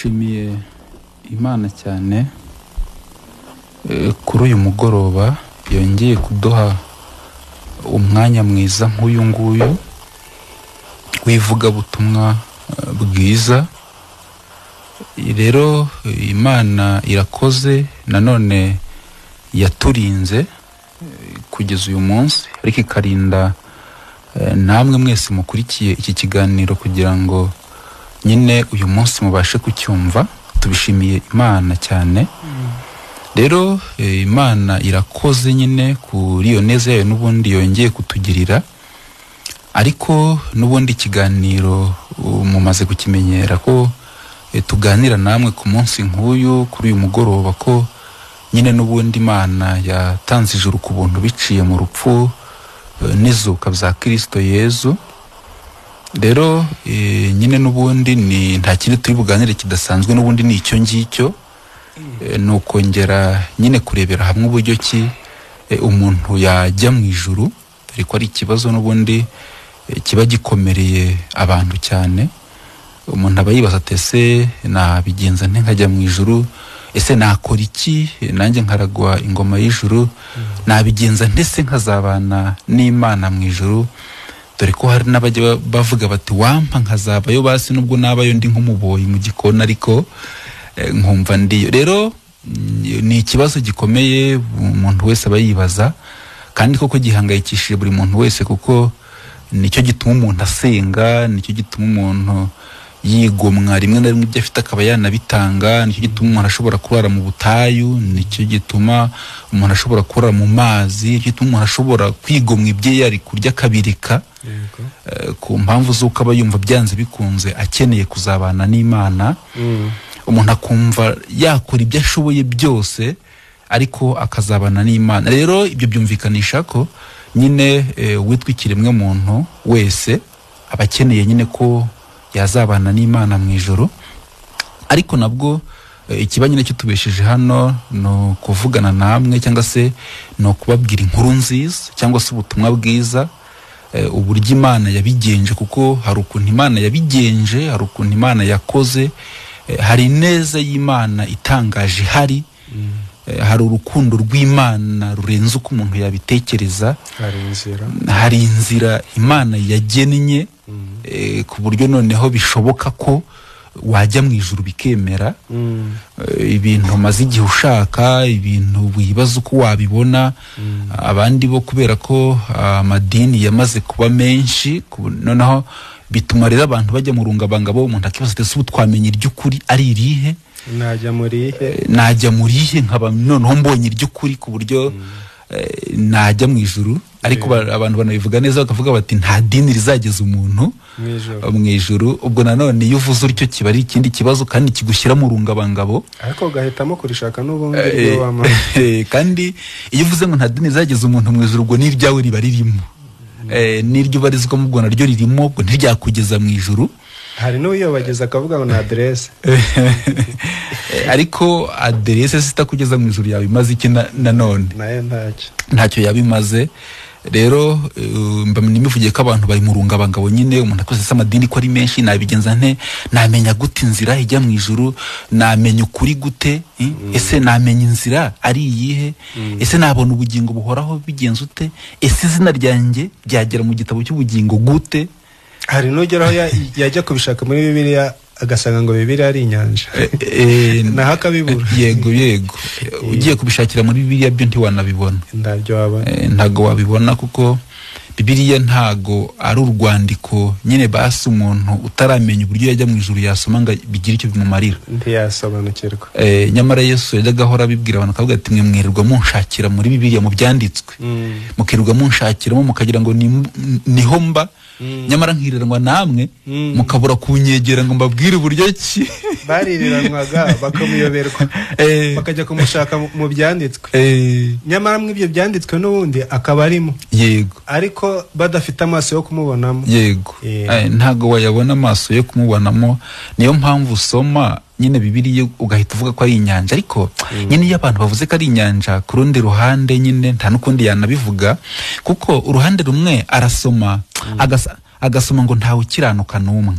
Dushimiye Imana cyane kuri uyu mugoroba yongeye kuduha umwanya mwiza nk'uyu nguyu w'ivugabutumwa bwiza. Rero Imana irakoze nanone yaturinze kugeza uyu munsi, ariko ikarinda namwe mwese mukurikiye iki kiganiro kugira ngo nyine uyu munsi mubashe kucyumva. Tubishimiye Imana cyane. Rero Imana irakoze nyine kuri iyo neza yayo n'ubundi yongeye kutugirira, ariko n'ubundi ikiganiro mumaze kukimenyera ko tuganira namwe ku munsi nk'uyu kuri uyu mugoroba, ko nyine n'ubundi Imana yatanze ijuru ku buntu biciye mu rupfu n'izuka bya Kristo Yezu. Rero nyine n'ubundi ni nta kindi turi buganire kidasanzwe, n'ubundi ni icyo ngicyo, ni ukongera nyine kurebera hamwe uburyo ki umuntu yajya mu ijuru, dore ko ari ikibazo n'ubundi kiba gikomereye abantu cyane. Umuntu aba yibaza ati ese nabigenza nte nkajya mu ijuru? Ese nakora iki nanjye nkaragwa ingoma y'ijuru? Nabigenza nte se nkazabana n'Imana mu ijuru? Dore ko hari n'abajya bavuga bati wampa nkazabayo basi nubwo nabayo ndi nk'umuboyi mu gikoni, ariko nkumva ndiyo. Rero ni ikibazo gikomeye umuntu wese aba yibaza, kandi koko gihangayikishije buri muntu wese, kuko nicyo gituma umuntu asenga, nicyo gituma umuntu yigomwa rimwe na rimwe ibyo afite akaba yanabitanga, nicyo gituma umuntu ashobora kurara mu butayu, nicyo gituma umuntu ashobora kurara mu mazi, nicyo gituma umuntu ashobora kwigomwa ibyo yari kurya akabireka, ku mpamvu z'uko aba yumva byanze bikunze akeneye kuzabana n'Imana. Umuntu akumva yakora ibyo ashoboye byose ariko akazabana n'Imana. Rero ibyo byumvikanisha ko nyine witwa ikiremwa muntu wese aba akeneye nyine ko yazabana n'Imana mu ijuru. Ariko nabwo ikiba nyine kitubesheje hano ni ukuvugana namwe, cyangwa se ni ukubabwira inkuru nziza cyangwa se ubutumwa bwiza, uburyo Imana yabigenje, kuko hari ukuntu Imana yabigenje, hari ukuntu Imana yakoze, hari ineza y'Imana itangaje ihari, hari urukundo rw'Imana rurenze uko umuntu yabitekereza, hari inzira Imana yagennye ku buryo noneho bishoboka ko wajya mu ijuru bikemera. Ibintu maze igihe ushaka, ibintu wibaza uko wabibona, abandi bo kubera ko amadini yamaze kuba menshi, noneho bituma rero abantu bajya mu rungabangabo, umuntu akibaza ati ese ubu twamenye iry'ukuri ari irihe? Najya muri ihe nkaba noneho mbonye iry'ukuri ku buryo najya mu ijuru. Ariko abantu banabivuga neza bakavuga bati nta dini rizageza umuntu mu ijuru. Ubwo nanone iyo uvuze utyo kiba ari ikindi kibazo kandi kigushyira mu rungabangabo, ariko ugahitamo kurishaka n'ubundi bwo wama. Kandi iyo uvuze ngo nta dini rizageza umuntu mu ijuru, ubwo n'iryawe riba ririmo, n'iryo ubarizwamo ubwo naryo ririmo, ubwo ntiryakugeza mu ijuru. Hari n'uyobageza akavuga ngo ni aderese, ariko aderese zitakugeza mu ijuru yawe imaze iki nanone? Nayo ntacyo yabimaze. Rero nimivugiye ko abantu bari mu rungabangabo nyine, umuntu akoze se amadini ko ari menshi, nabigenza nte? Namenya gute inzira ijya mu ijuru? Namenya ukuri gute? Ese namenya inzira ari iyihe? Ese nabona ubugingo buhoraho bigenze ute? Ese izina ryanjye ryagera mu gitabo cy'ubugingo gute? Hari n'ugeraho yajya kubishaka muri Bibiliya agasanga ngo Bibiliya ari inyanja, naho akabibura. Yego yego, ugiye kubishakira muri Bibiliya byo ntiwanabibona, ntago wabibona, kuko Bibiliya ntago ari urwandiko nyine basi umuntu utaramenya uburyo yajya mu ijuru yasoma ngo bigire icyo bimumarira, ntiyasobanukirwa. Nyamara Yesu yajyaga ahora abibwira abantu akavuga ati mwe mwirirwa munshakira muri Bibiliya mu byanditswe, mukirirwa munshakiramo mukagira ngo niho mba, nyamara nkiriranwa namwe mukabura kunyegera ngo mbabwire uburyo ki. Baririranwaga bakamuyoberwa, bakajya kumushaka mu byanditswe, nyamara mu ibyo byanditswe n'ubundi akaba arimo. Yego, ariko badafite amaso yo kumubonamo. Yego, ntago wayabona amaso yo kumubonamo. Niyo mpamvu usoma nyine Bibiliya ugahita uvuga ko ari inyanja, ariko nyine iyo abantu bavuze ko ari inyanja, ku rundi ruhande nyine nta n'ukundi yanabivuga, kuko uruhande rumwe arasoma Agasoma ngo ntawe ukiranuka n'umwe,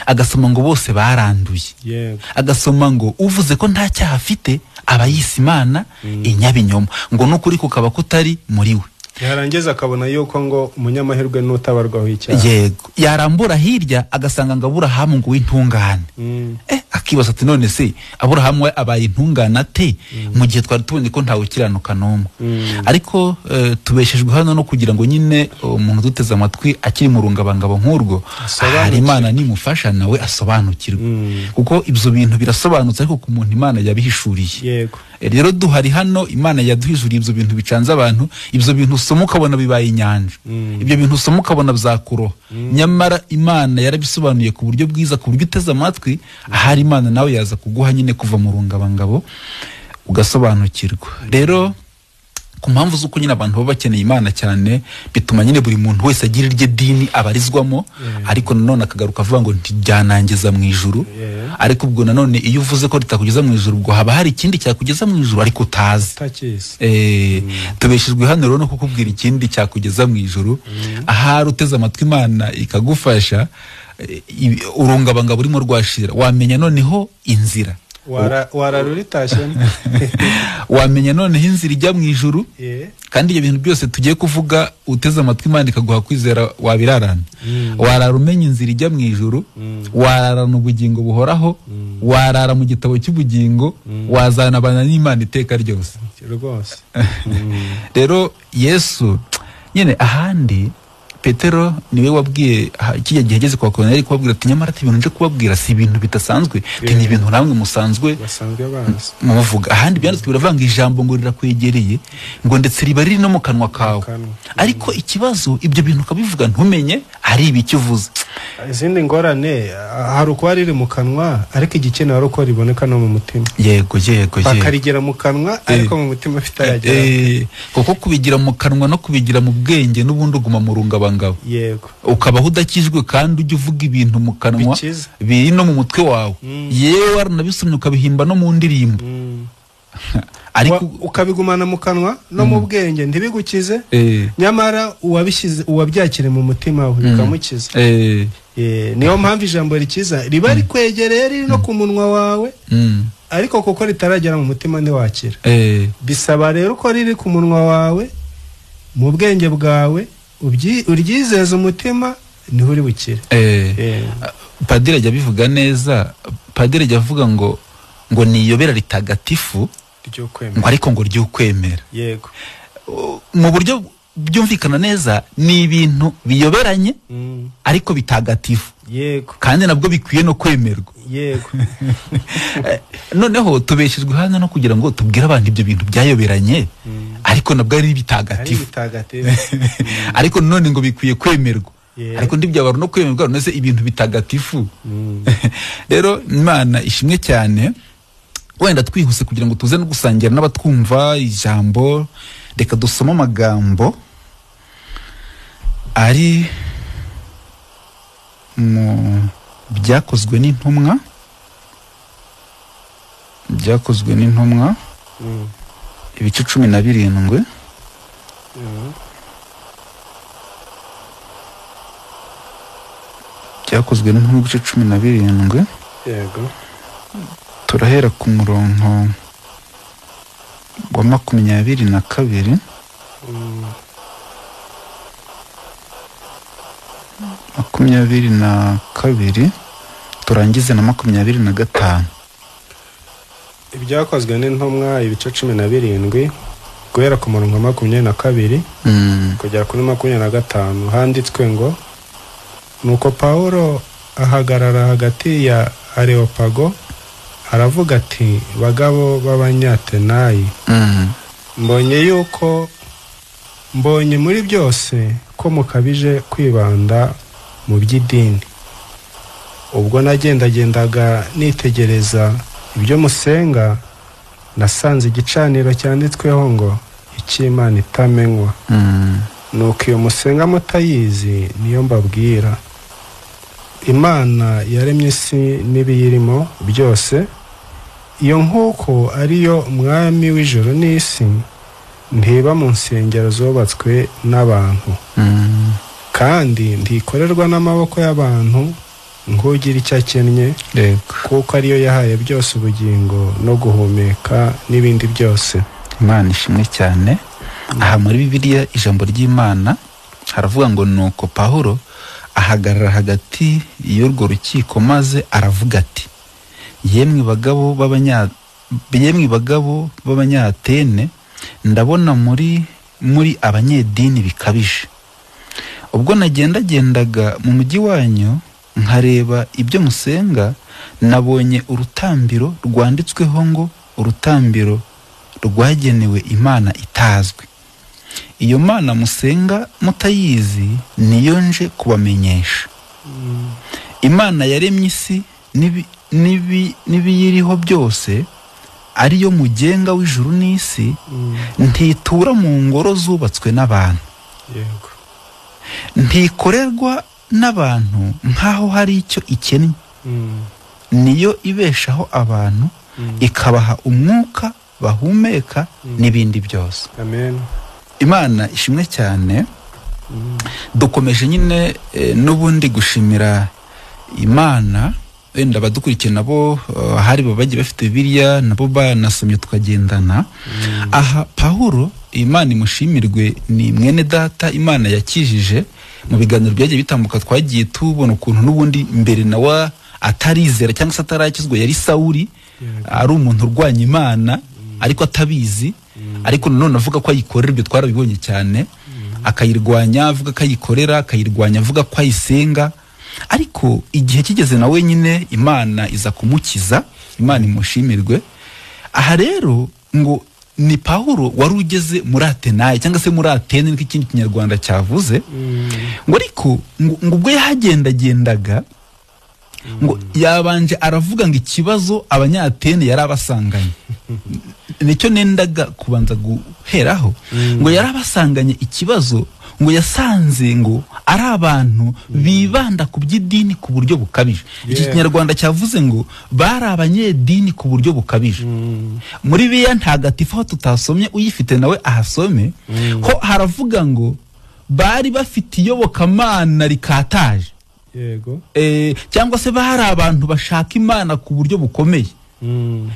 agasoma ngo bose baranduye, agasoma ngo uvuze ko nta cyaha afite aba yise Imana inyabinyoma, ngo n'ukuri kukaba kutari muri we. Yarangiza akabona yuko ngo umunyamahirwe n'utabarwaho icyaha. Yego, yarambura hirya agasanga ngo Aburahamu ngo w'intungane. Akibaza ati none se Aburahamu we abaye intungane ate mu gihe twari tubonye ko ntawe ukiranuka n'umwe? Ariko tubeshejwe hano no kugira ngo nyine umuntu duteze amatwi akiri mu rungabangabo nk'urwo, hari Imana nimufasha nawe asobanukirwe, kuko ibyo bintu birasobanutse ariko ku muntu Imana yabihishuriye. Yego, rero duhari hano Imana yaduhishuriye ibyo bintu bicanze abantu, ibyo bintu usoma ukabona bibaye inyanja, ibyo bintu usoma ukabona byakuroha, nyamara Imana yarabisobanuye ku buryo bwiza, ku buryo uteze amatwi ahari Imana nawe yaza kuguha nyine kuva mu rungabangabo ugasobanukirwa. Rero ku mpamvu z'uko nyine abantu baba bakeneye Imana cyane, bituma nyine buri muntu wese agira irye dini abarizwamo, ariko nanone akagaruka avuga ngo ntibyanangiza mu ijuru. Ariko ubwo nanone iyo uvuze ko ritakugeza mu ijuru, ubwo haba hari ikindi cyakugeza mu ijuru ariko utazi. Tubeshejwe hano rero no kukubwira ikindi cyakugeza mu ijuru, ahari uteze amatwi Imana ikagufasha, urungabangabo urimo rwashira, wamenya noneho inzira. Wamenya noneho inzira ijya mu ijuru. Kandi ibyo bintu byose tugiye kuvuga uteze amatwi Imana ikaguha kwizera wabirarana. Warara umenya inzira ijya mu ijuru, wararana ubugingo buhoraho, warara mu gitabo cy'ubugingo, wazanabana n'Imana iteka ryose. Rero Yesu nyine ahandi Petero niwe wabwiye kijya gihe ageze kwa Koruneli kubabwira ati nyamara ati ibintu nje kubabwira si ibintu bidasanzwe, ni ibintu namwe musanzwe muvuga. Ahandi byanditswe biravanga ijambo ngo rirakwegereye, ngo ndetse riba riri no mu kanwa kawe, ariko ikibazo ibyo bintu ukabivuga ntumenye ari ibiki uvuze. Izindi ngorane hari uko riri mu kanwa ariko igikenewe ari uko riboneka no mu mutima. Yego yego, bakarigera mu kanwa ariko mu mutima bitaragera. Kuko kubigira mu kanwa no kubigira mu bwenge n'ubundi uguma mu rungabangabo. Yego, ukabaho udakijwe kandi ujya uvuga ibintu mu kanwa biri no mu mutwe wawe, yewe waranabisomye ukabihimba no mu ndirimbo, ariko ukabigumana mu kanwa no mu bwenge ntibigukize, nyamara uwabishyize uwabyakire mu mutima we bikamukiza. Niyo mpamvu ijambo rikiza riba rikwegereye riri no ku munwa wawe, ariko kuko ritaragera mu mutima ntiwakira. Bisaba rero ko riri ku munwa wawe mu bwenge bwawe uryizeza umutima niho uri bukire. Padiri ajya abivuga neza, padiri ajya avuga ngo niyobera ritagatifu ngo ariko ngo ry'ukwemera. Yego, mu buryo byumvikana neza ni ibintu biyoberanye ariko bitagatifu. Yego, kandi nabwo bikwiye no kwemerwa. Yego. Noneho tubeshejwe hano no kugira ngo tubwire abantu ibyo bintu byayoberanye ariko nabwo ari bitagatifu. Ariko none ngo bikwiye kwemerwa, ariko ndibyabara no kwemerwa none se ibintu bitagatifu. Rero Imana ishimwe cyane. Wenda twihuse kugira ngo tuze no gusangira n'abatwumva ijambo, reka dusome amagambo ari mu byakozwe n'intumwa, byakozwe n'intumwa ibice 17. Byakozwe n'intumwa ibice 17. Yego, turahera ku murongo wa 22. 22 turangize na 25. Ibyakozwe n'intumwa ibice 17 guhera ku murongo wa 22 kugera kuri 25, handitswe ngo nuko Paulo ahagarara hagati ya Areopago aravuga ati bagabo b'Abanyatenayi, mbonye muri byose ko mukabije kwibanda mu by'idini. Ubwo nagendagendaga nitegereza ibyo musenga, nasanze igicaniro cyanditsweho ngo icy'Imana itamenywa. Nuko iyo musenga mutayizi niyo mbabwira. Imana yaremye isi n'ibiyirimo byose, iyo nk'uko ariyo mwami w'ijuru n'isi, ntiba mu nsengero zubatswe n'abantu. Kandi ntikorerwa n'amaboko y'abantu nk'ugira icyo akennye, kuko ariyo yahaye byose ubugingo no guhumeka n'ibindi byose. Imana ishimwe cyane. Aha muri Bibiliya ijambo ry'Imana haravuga ngo nuko Pawulo ahagarara hagati y'urwo rukiko maze aravuga ati yemwe bagabo b'Abanyatene, ndabona muri abanyedini bikabije. Ubwo nagendagendaga mu mujyi wanyu nkareba ibyo musenga, nabonye urutambiro rwanditsweho ngo urutambiro rwagenewe Imana itazwi. Iyo Mana musenga mutayizi niyo nje kubamenyesha. Imana yaremye isi n'ibiyiriho byose, ariyo mugenga w'ijuru n'isi, ntitura mu ngoro zubatswe n'abantu. Yego. Ntikorerwa n'abantu nkaho hari icyo ikennye. Niyo ibeshaho abantu, ikabaha umwuka bahumeka n'ibindi byose. Amen. Imana ishimwe cyane. Dukomeje nyine n'ubundi gushimira Imana. Wenda abadukurikiye nabo hari babagiye bafite Bibiliya nabo banasomye tukagendana. Aha Pawulo, Imana imushimirwe, ni mwene data Imana yakijije. Mu biganiro byagiye bitambuka twagiye tubona ukuntu n'ubundi mbere nawe atarizera cyangwa se atarakizwa yari Sawuli, ari umuntu urwanya Imana ariko atabizi, ariko nanone avuga ko ayikorera. Ibyo twarabibonye cyane, akayirwanya avuga ko ayikorera, akayirwanya avuga ko ayisenga. Ariko igihe kigeze na wenyine Imana iza kumukiza. Imana imushimirwe. Aha rero ngo ni Pawulo wari ugeze muri Atenayi cyangwa se muri Atene, niko ikindi Kinyarwanda cyavuze. Ngo ariko ngo ubwo yahagendagendaga ngo yabanje aravuga ngo ikibazo Abanyatene yari abasanganye, nicyo nendaga kubanza guheraho. Ngo yari abasanganye ikibazo, ngo yasanze ngo ari abantu bibanda ku by'idini ku buryo bukabije. Iki Kinyarwanda cyavuze ngo bari abanyedini ku buryo bukabije. Muri Bibiliya ntagatifu aho tutasomye, uyifite nawe ahasome, ho haravuga ngo bari bafite iyobokamana rikataje. Yego. Cyangwa se bari abantu bashaka Imana ku buryo bukomeye.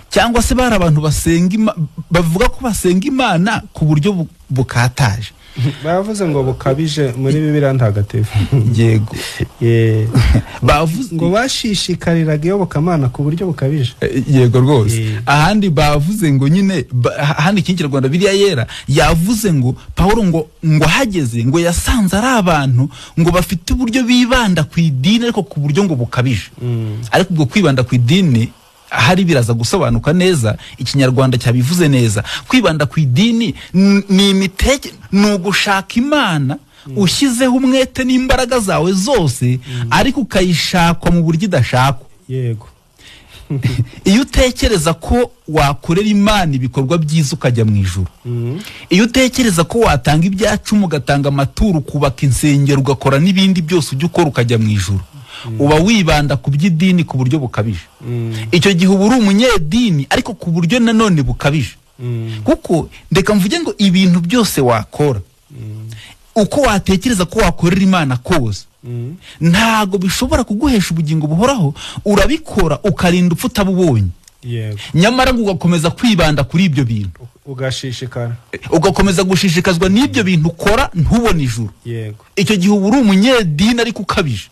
Cyangwa se bari abantu basenga, bavuga ko basenga Imana ku buryo bukataje. Bavuze ngo bukabije muri Bibiliya ntagatifu. Yego. Bavuze ngo bashishikariraga iyobokamana ku buryo bukabije. Yego rwose. Ahandi bavuze ngo nyine, ahandi Ikinyarwanda Bibiliya yera yavuze ngo Pawulo ngo hageze ngo yasanze ari abantu ngo bafite uburyo bibanda ku idini ariko ku buryo ngo bukabije. Ariko ubwo kwibanda ku idini hari biraza gusobanuka neza, Ikinyarwanda cyabivuze neza. Kwibanda ku idini ni imiteke, ni ugushaka Imana ushyizeho umwete n'imbaraga zawe zose, ariko ukayishakwa mu buryo idashakwa. Yego. Iyo utekereza ko wakorera Imana ibikorwa byiza ukajya mu ijuru, iyo utekereza ko watanga ibyacumu ugatanga amaturo ukubaka insengero ugakora n'ibindi byose ujya ukora ukajya mu ijuru, uba wibanda ku by'idini ku buryo bukabije. Icyo gihe uba uri umunyedini ariko ku buryo nanone bukabije. Kuko ndeka mvuge ngo ibintu byose wakora, uko watekereza ko wakorera Imana kose, ntago bishobora kuguhesha ubugingo buhoraho. Urabikora ukarinda upfa utabubonye. Yego. Nyamara ngo ugakomeza kwibanda kuri ibyo bintu, ugashishikara, ugakomeza gushishikazwa n'ibyo bintu ukora ntubone ijuru. Yego. Icyo gihe uba uri umunyedini ariko ukabije.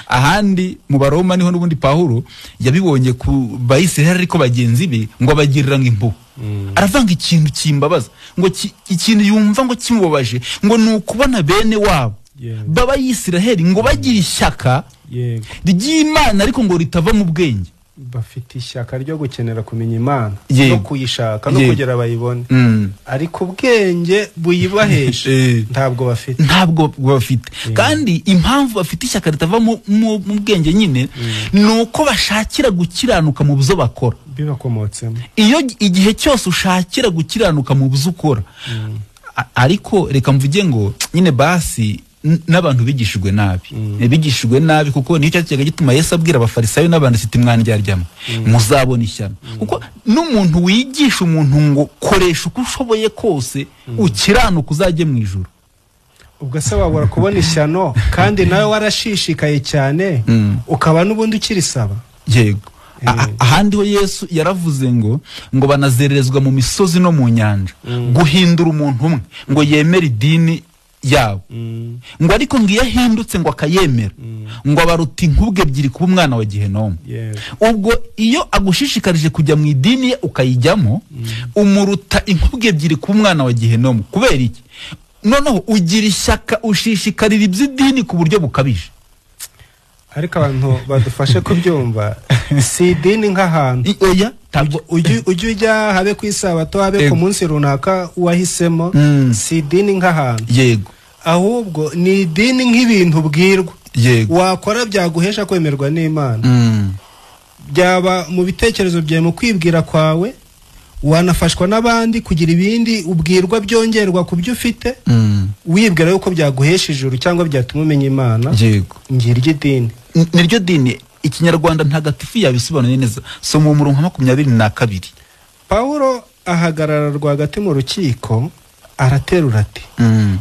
Ahandi mu Baroma niho n'ubundi Pawulo yabibonye ku Bayisiraheli ariko bagenzi be ngo abagirira impuhwe. Aravanga ikintu kimbabaza, ngo ikintu yumva ngo kimubabaje ngo ni ukubona bene wabo b'Abayisiraheli ngo bagira ishyaka ry'Imana ariko ngo ritava mu bwenge. Bafite ishyaka ryo gukenera kumenya Imana no kuyishaka no kugera bayibone, ariko ubwenge buyibahesha ntabwo bafite. Ntabwo bafite. Kandi impamvu bafite ishyaka ritava mu bwenge nyine ni uko bashakira gukiranuka mu byo bakora bibakomotsemo. Iyo igihe cyose ushakira gukiranuka mu byo ukora, ariko reka mvuge ngo nyine basi n'abantu bigishijwe nabi, bigishijwe nabi, kuko nicyo cyajyaga gituma Yesu abwira abafarisayo n'abanditsi ati mwandyaryamu muzabona ishyano. Kuko n'umuntu wigisha umuntu ngo koresha uko ushoboye kose ukiranuka uzajye mu ijuru, Ubwo se wabura kubona ishyano kandi nawe warashishikaye cyane, ukaba n'ubundi ukirisaba. Yego. Ahandi ho Yesu yaravuze ngo banazererezwa mu misozi no mu nyanja, guhindura umuntu umwe ngo yemere idini yabo, ngo ariko ngo iyo ahindutse ngo akayemera, ngo abaruta inkubwe ebyiri kuba umwana wa Gehinomu. Ubwo iyo agushishikarije kujya mu idini ye ukayijyamo, umuruta inkubwe ebyiri kuba umwana wa Gehinomu. Kubera iki? Noneho ugira ishyaka, ushishikarira iby'idini ku buryo bukabije. Ariko abantu badufashe kubyumva, si idini nk'ahantu. Oya, ntabwo ujya ujya habe ku isabato, habe ku munsi runaka wahisemo, si idini nk'ahantu. Yego. Ahubwo ni idini nk'ibintu ubwirwa. Yego. Wakora byaguhesha kwemerwa n'Imana. Byaba mu bitekerezo byawe, mu kwibwira kwawe, wanafashwa n'abandi kugira ibindi ubwirwa byongerwa ku byo ufite, wibwira yuko byaguhesha ijuru cyangwa byatuma umenya Imana. Yego. Ngiryo idini. Niryo dini. Ikinyarwanda ntagatifu yabisobanuye neza. Soma umurongo 22. Paulo ahagarara rwagati mu rukiko araterura ati: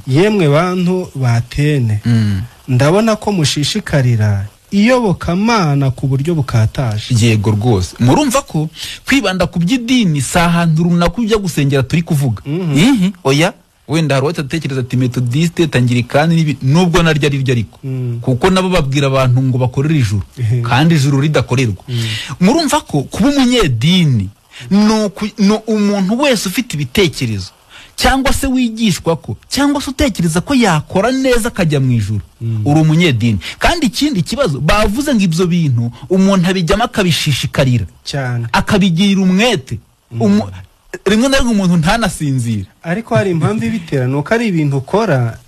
yemwe bantu batene, ndabona ko mushishikarira iyobokamana ku buryo bukataje. Yego rwose. Murumva ko kwibanda ku by'idini si ahantu runaka ujya gusengera turi kuvuga. Oya, wenda hari uwatekereza ati Methodiste, Anglikani, nubwo naryo ari ryo ariko, kuko nabo babwira abantu ngo bakorere ijuru, kandi ijuru ridakorerwa. Murumva ko kuba umunyedini ni umuntu wese ufite ibitekerezo cyangwa se wigishwa ko cyangwa se utekereza ko yakora neza akajya mu ijuru, uri umunyedini. Kandi ikindi kibazo bavuze ngo ibyo bintu umuntu abijyamo akabishishikarira cyane, akabigirira umwete, rimwe na rimwe umuntu ntanasinzira. Ariko hari impamvu ibitera, nuko ari ibintu ukora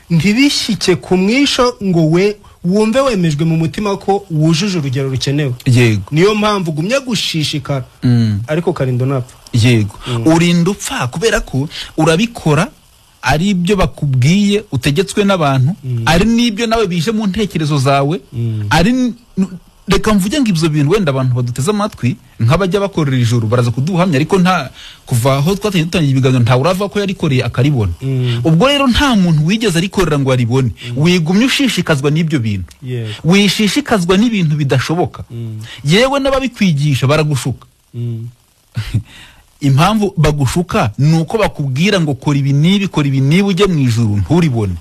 ntibishyike ku mwisho ngo we wumve wemejwe mu mutima ko wujuje urugero rukenewe. Yego. Niyo mpamvu ugumye gushishikara, ariko ukarinda unapfa. Yego. Urinda upfa kubera ko urabikora ari ibyo bakubwiye utegetswe n'abantu, ari n'ibyo nawe bije mu ntekerezo zawe, ari reka mvuge ngo ibyo bintu wenda abantu baduteze amatwi nk'abajya bakorera ijuru baraza kuduhamya, ariko nta kuva aho twatangiye dutangiye ibiganiro nta urava ko yarikoreye akaribona. Ubwo rero nta muntu wigeze arikorera ngo aribone. Wigumye ushishikazwa n'ibyo bintu, wishishikazwa n'ibintu bidashoboka. Yewe n'ababikwigisha baragushuka. Impamvu bagushuka nuko bakubwira ngo kora ibi nibi, kora ibi nibi ujye mu ijuru, nturibone.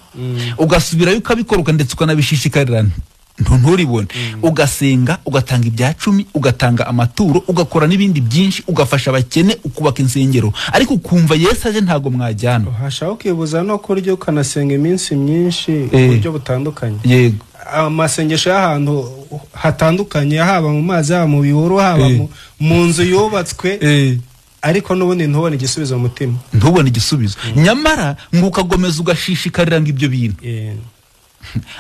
Ugasubirayo ukabikora ndetse ukanabishishikarira nturibone. Ugasenga, ugatanga ibya cumi, ugatanga amaturo, ugakora n'ibindi byinshi, ugafasha abakene, ukubaka insengero, ariko ukumva Yesu aje ntago mwajyana. Uhasha ukibuza no kurya, ukanasenga iminsi myinshi mu buryo butandukanye. Yego. Amasengesho y'ahantu hatandukanye, haba mu mazi, haba mu bihuru, haba mu nzu yubatswe, ariko n'ubundi ntubone igisubizo mu mutima. Ntubone igisubizo. Nyamara ngo ukagomeza ugashishikarira ngo ibyo bintu.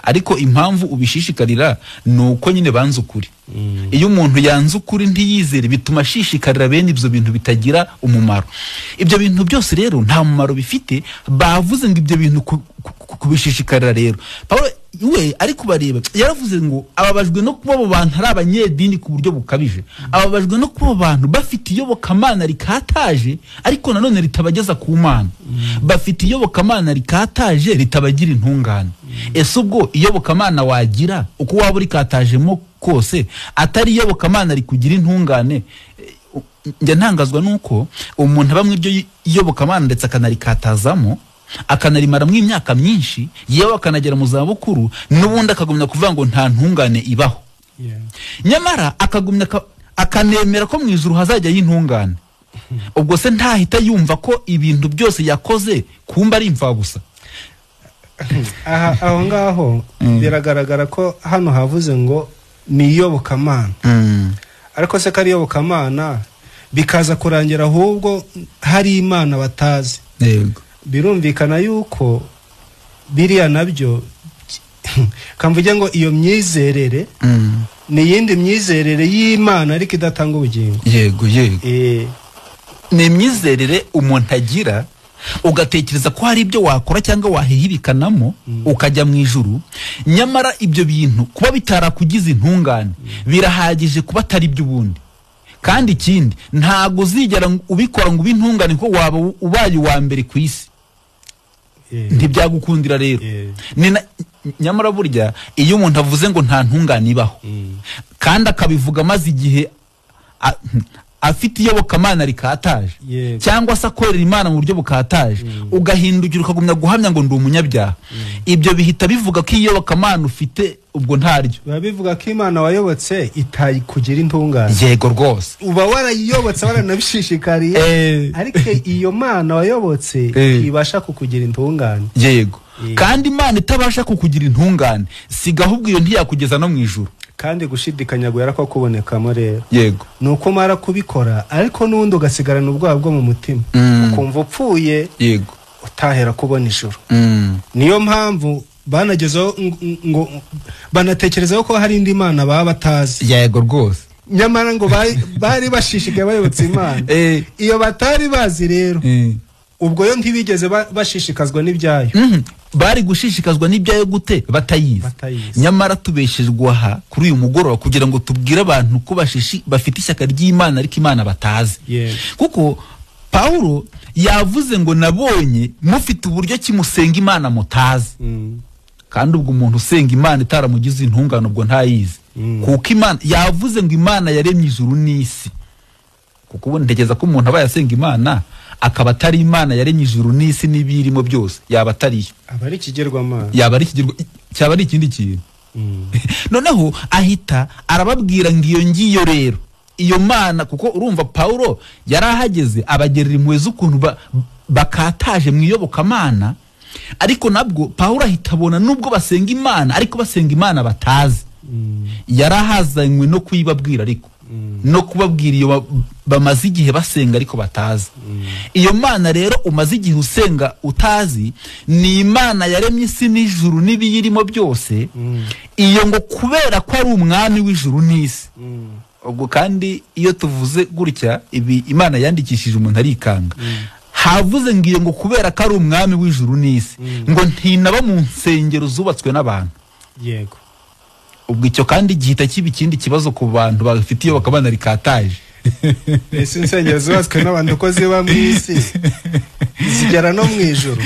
Ariko impamvu ubishishikarira nuko nyine banze ukuri. Iyo umuntu yanze ukuri ntiyizere, bituma ashishikarira bene ibyo bintu bitagira umumaro. Ibyo bintu byose rero nta mumaro bifite. Bavuze ngo ibyo bintu kubishishikarira rero, Paulo we ari kubareba yaravuze ngo ababajwe no kuba abo bantu ari abanyedini ku buryo bukabije, ababajwe no kuba abantu bafite iyobokamana rikataje ariko nanone ritabageza ku Mana, bafite iyobokamana rikataje ritabagira intungane. Ese ubwo iyobokamana wagira uko waba urikatajemo kose atari iyobokamana rikugira intungane? Njya ntangazwa nuko umuntu aba mu iryo iyobokamana ndetse akanarikatazamo, akanarimaramo imyaka myinshi, yewe akanagera mu zabukuru, n'ubundi akagumya kuvuga ngo nta ntungane ibaho. Nyamara akagumya akanemera ko mu ijuru hazajya y'intungane. Ubwo se ntahita yumva ko ibintu byose yakoze kumba ari imfabusa? Aha aho ngaho biragaragara ko hano havuze ngo ni iyobokamana. Ariko se kari iyobokamana bikaza kurangira ahubwo hari Imana batazi. Yego. Birumvikana yuko biriya nabyo kamvuge ngo iyo myizerere ni yindi myizerere y'Imana ariko idatanga ubugingo. Yego yego. Ni imyizerere umuntu agira, ugatekereza ko hari ibyo wakora cyangwa wahihibikanamo ukajya mu ijuru, nyamara ibyo bintu kuba bitarakugize intungane birahagije kuba atari iby'ubundi. Kandi ikindi, ntago uzigera ubikora ngo ubintungane ko waba ubaye uwa mbere ku isi. Ntibyagukundira rero. Nyamara burya iyo umuntu avuze ngo nta ntungane ibaho, kandi akabivuga maze igihe afite iyobokamana rikataje, cyangwa se akorera Imana mu buryo bukataje, ugahindukira ukagumya guhamya ngo ndi umunyabyaha, ibyo bihita bivuga ko iyobokamana ufite ubwo ntaryo. Biba bivuga ko Imana wayobotse itayikugira intungane. Yego rwose, uba warayiyobotse waranabishishikariye, ariko iyo Mana wayobotse ibasha kukugira intungane. Yego, kandi Imana itabasha kukugira intungane, siga ahubwo iyo ntiyakugeza no mu ijuru. Kandi gushidikanya guhera ko kubonekamo rero. Yego, nuko mara kubikora ariko n'undi ugasigarana ubwoba bwo mu mutima, ukumva upfuye. Yego, utahera kubona ijuru. Niyo mpamvu banagezeho ngo banatekerezaho ko hari indi Mana baba batazi. Yego rwose, nyamara ngo bari bashishikaye bayobotse Imana. Iyo batari bazi rero, ubwo yo ntibigeze bashishikazwa n'ibyayo. Bari gushishikazwa n'ibyayo gute batayizi? Nyamara tubeshejwe aha kuri uyu mugoroba kugira ngo tubwire abantu ko bafite ishyaka ry'Imana ariko Imana batazi. Kuko Paulo yavuze ngo nabonye mufite uburyo kimusenga Imana mutazi. Kandi ubwo umuntu usenga Imana itaramugize intungane ubwo ntayizi. Kuko Imana yavuze ngo Imana yaremye ijuru n'isi. Kuko ubu ntekereza ko umuntu aba yasenga Imana akaba atari Imana yaremye ijuru n'isi n'ibirimo byose, yaba atariyo, aba ari ikigirwamana, yaba ari ikigirwa, cyaba ari ikindi kintu. Noneho ahita arababwira ngo iyo ngiyo rero iyo Mana, kuko urumva Paulo yarahageze abagerera impuhwe z'ukuntu bakataje mu iyobokamana, ariko nabwo Paulo ahita abona nubwo basenga Imana ariko basenga Imana batazi. Yarahazanywe no kuyibabwira, ariko no kubabwira iyo bamaze igihe basenga ariko batazi. Iyo Mana rero umaze igihe usenga utazi, ni Imana yaremye isi n'ijuru n'ibiyirimo byose. Iyo ngo kubera ko ari umwami w'ijuru n'isi. Ubwo kandi iyo tuvuze gutya ibi Imana yandikishije umuntu arikanga. Havuze ngo iyo ngo kubera ko ari umwami w'ijuru n'isi, ngo ntinaba mu nsengero zubatswe n'abantu. Yego. Ubwo icyo kandi gihita kiba ikindi kibazo ku bantu bafite iyo bakabana rikataje. Ese insengero zubatswe n'abantu ko ziba mu isi zigera no mu ijuru?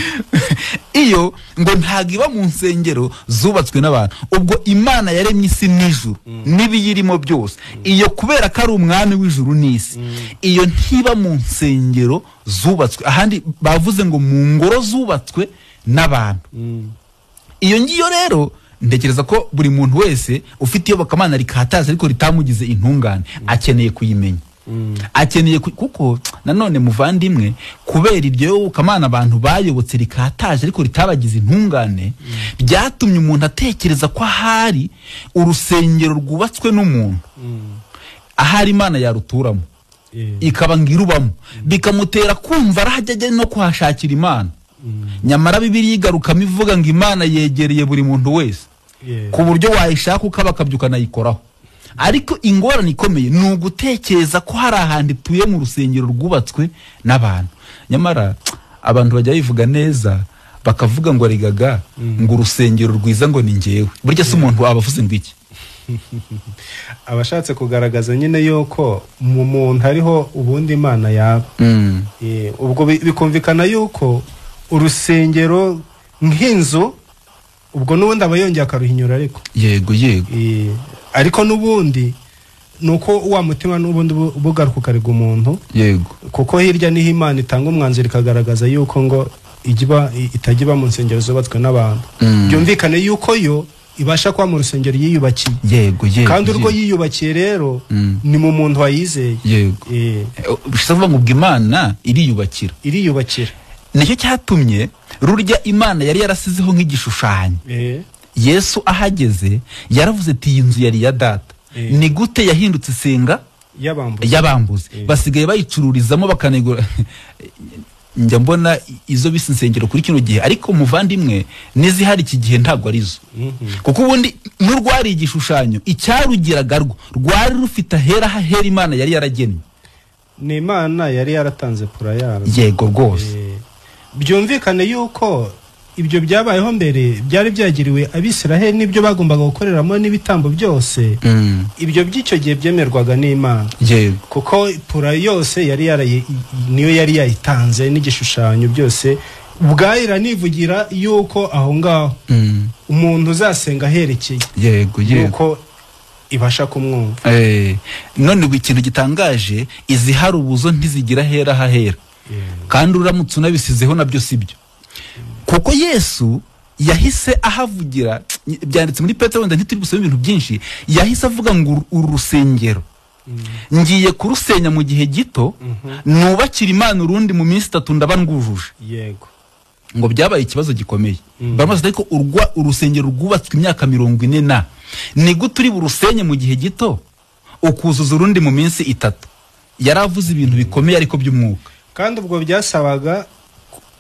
Iyo ngo ntago iba mu nsengero zubatswe n'abantu. Ubwo Imana yaremye isi n'ijuru n'ibiyirimo byose, iyo kubera ko ari umwami w'ijuru n'isi, iyo ntiba mu nsengero zubatswe. Ahandi bavuze ngo mu ngoro zubatswe n'abantu. Iyo ngiyo rero ntekereza ko buri muntu wese ufite iyobokamana rikataje ariko ritamugize intungane akeneye kuyimenya. Akeneye kuko nanone muvandimwe, kubera iryo yobokamana abantu bayobotse rikataje ariko ritabagize intungane, byatumye umuntu atekereza ko ahari urusengero rwubatswe n'umuntu, ahari Imana yaruturamo, ikaba ngirubamo, bikamutera kumva arahajya ajya no kuhashakira Imana. Nyamara Bibiliya igarukamo ivuga ngo Imana yegereye buri muntu wese, ku buryo wayishaka ukabakabyuka nayikoraho. Ariko ingorane ikomeye ni ugutekereza ko hari ahantu ituye mu rusengero rwubatswe n'abantu. Nyamara abantu bajya bivuga neza bakavuga ngo arigaga ngo urusengero rwiza ngo ni njyewe. Burya se umuntu aba avuze ngo iki? Abashatse kugaragaza nyine yuko mu muntu hariho ubundi Imana yaba. Ubwo bikumvikana yuko urusengero nk'inzu, ubwo n'ubundi aba yongeye akaruhinyura ariko. Yego yego. Ariko n'ubundi nuko wa mutima n'ubundi bugaruka ukarega umuntu. Yego. Kuko hirya niho Imana itanga umwanzuro ikagaragaza yuko ngo itajya mu nsengero zubatswe n'abantu. Byumvikane yuko yo ibasha kuba mu rusengero yiyubakiye. Yego yego. Kandi urwo yiyubakiye rero ni mu muntu wayizeye. Yego. Bisaba ngo Imana iriyubakira. Iriyubakira. Nicyo cyatumye rurya Imana yari yarasizeho nk'igishushanyo. Yesu ahageze yaravuze ati iyi nzu yari ya data. Ni gute yahindutse isenga y'abambuzi? Basigaye bayicururizamo bakanegura. Njya mbona izo bise insengero kuri kino gihe, ariko muvandimwe n'izihari iki gihe ntabwo arizo. Kuko ubundi n'urwari igishushanyo icyarugiraga rwo rwari rufite ahera hahera Imana yari yaragennye. Ni Imana yari yaratanze pura yarwo. Yego rwose. Byumvikane yuko ibyo byabayeho mbere byari byagiriwe Abisiraheli n'ibyo bagombaga gukoreramo n'ibitambo byose. Ibyo by'icyo gihe byemerwaga n'Imana. Yego. Kuko pura yose yari niyo yari yayitanze n'igishushanyo byose Ubwayo nivugira yuko aho ngaho umuntu uzasenga aherekeye, yego yego, yuko ibasha kumwumva. None ubu ikintu gitangaje, izihari ubuzo ntizigira hera hahera, kandi uramutse unabisizeho nabyo sibyo, kuko Yesu yahise ahavugira, byanditse muri Petero, wenda ntituri busome ibintu byinshi, yahise avuga ngo uru rusengero ngiye kurusenya mu gihe gito, nubakira Imana urundi mu minsi 3 ndaba ndwujuje. Yego. Ngo byabaye ikibazo gikomeye. Bamaze ariko urusengero rwubatswe imyaka 40 na ni gute uri burusenye mu gihe gito ukuzuza urundi mu minsi 3? Yaravuze ibintu bikomeye ariko by'umwuka. Kandi ubwo byasabaga,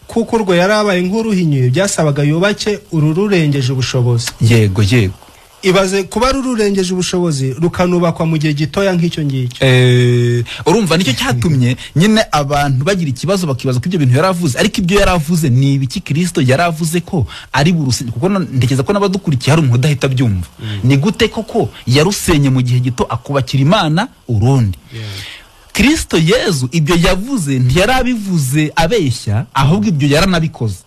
kuko urwo yarabaye nk'uruhinyuye, byasabaga yubake ururengeje ubushobozi. Yego yego. Ibaze kuba rururengeje ubushobozi rukanubakwa mu gihe gitoya nk'icyo ngicyo. Urumva nicyo cyatumye nyine abantu bagira ikibazo, bakibaza ko ibyo bintu yaravuze, ariko ibyo yaravuze ni ibiki? Kristo yaravuze ko ari burusenye, kuko ntekereza ko n'abadukurikiye hari umuntu udahita abyumva. Ni gute koko yarusenye mu gihe gito akubakira Imana urundi? Kristo Yezu ibyo yavuze ntiyarabivuze abeshya, ahubwo ibyo yaranabikoze.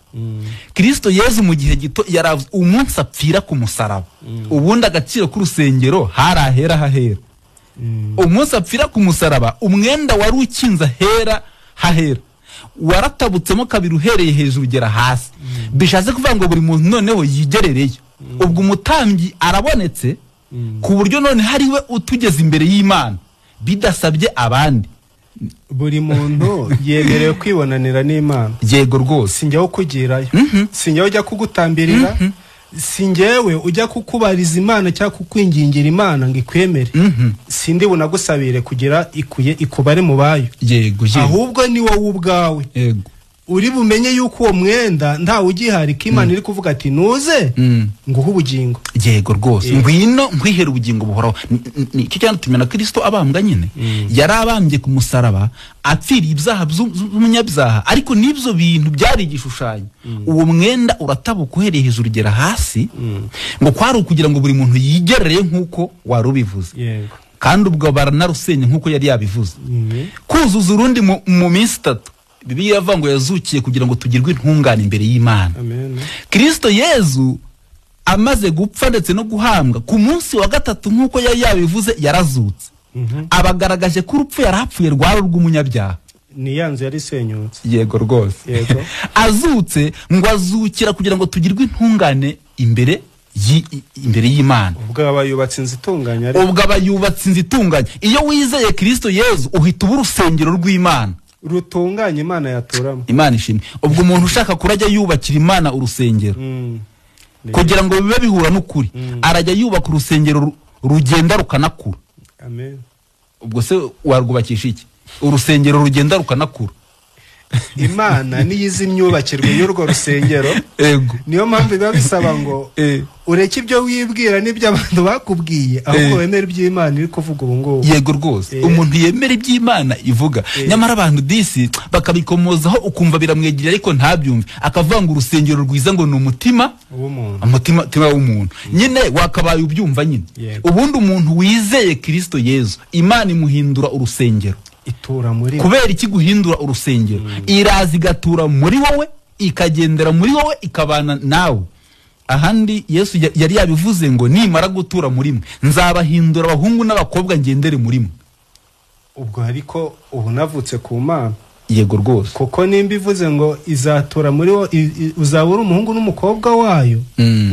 Kristo Yezu mu gihe gito yaravuze umunsi apfira ku musaraba, ubundi agaciro k'urusengero hari ahera hahera. Umunsi apfira ku musaraba, umwenda wari ukinze ahera hahera waratabutsemo kabiri uhereye hejuru ugera hasi. Bishatse kuvuga ngo buri muntu noneho yigerereyo. Ubwo umutambyi arabonetse ku buryo none hari we utugeze imbere y'Imana bidasabye abandi. Buri muntu yemerewe kwibonanira n'Imana. Yego rwose. Sinjyewe ukugirayo, sinjyewe ujya kugutambirira, sinjyewe ujya kukubariza Imana cyangwa kukwingingira Imana ngo ikwemere, sindi bunagusabire kugira ikuye ikubare mu bayo. Yego yego. Ahubwo ni wowe ubwawe. Yego. Uri bumenye yuko uwo mwenda nta ugihari, ko Imana iri kuvuga ati nuze nguhe ubugingo. Yego rwose, ngwino nkwihere ubugingo buhoraho. Nicyo cyanatumye na Kristo abambwa nyine. Yarabambye ku musaraba apfiriye ibyaha by'umunyabyaha, ariko n'ibyo bintu byari igishushanyo. Uwo mwenda uratabuka uhereye hejuru ugera hasi, ngo kwari ukugira ngo buri muntu yigerere nk'uko wari ubivuze. Yego. Kandi ubwo baranarusenye nk'uko yari yabivuze. Kuzuza urundi mu minsi 3. Bibiliya iravuga ngo yazukiye kugira ngo tugirwe intungane imbere y'Imana. Amen. Kristo Yezu amaze gupfa ndetse no guhambwa, ku munsi wa 3 nk'uko yari yabivuze yarazutse. Abagaragaje ko urupfu yarapfuye rwari urw'umunyabyaha. Ni ya nzu yari isenyutse. Yego rwose. Yego. Azutse ngo azukira kugira ngo tugirwe intungane imbere y'Imana. Ubwo aba yubatse inzu itunganye. Ubwo aba yubatse inzu itunganye. Iyo wizeye Kristo Yezu uhita uba urusengero rw'Imana rutunganye, Imana yaturamo. Imana ishimwe. Ubwo umuntu ushaka kurajya yubakira Imana urusengero kugira ngo bibe bihura n'ukuri, arajya yubaka urusengero rugenda rukanakura. Amen. Ubwo se warwubakisha iki? Urusengero rugenda rukanakura. Imana niyizi imyubakirwe y'urwo rusengero. Yego. Niyo mpamvu biba bisaba ngo ureke ibyo wibwira n'ibyo abantu bakubwiye, ahubwo wemere iby'Imana iri kuvuga ubu ngubu. Yego rwose. Umuntu yemera iby'Imana ivuga. Nyamara abantu disi bakabikomozaho ukumva biramwegereye ariko ntabyumve, akavuga ngo urusengero rwiza ngo ni umutima w'umuntu. Umutima w'umuntu. Nyine wakabaye ubyumva nyine. Ubundi umuntu wizeye Kristo Yezu, Imana imuhindura urusengero. Itura muri kubera iki guhindura urusengero? Iraza igatura muri wowe, ikagendera muri wowe, ikabana nawe. Ahandi Yesu yari yabivuze ngo nimara gutura muri mwe nzabahindura abahungu n'abakobwa ngendere muri mwe. Ubwo ariko ubu navutse ku Mana. Yego rwose. Kuko nimba ivuze ngo izatura muri wo, uzaba uri umuhungu n'umukobwa wayo,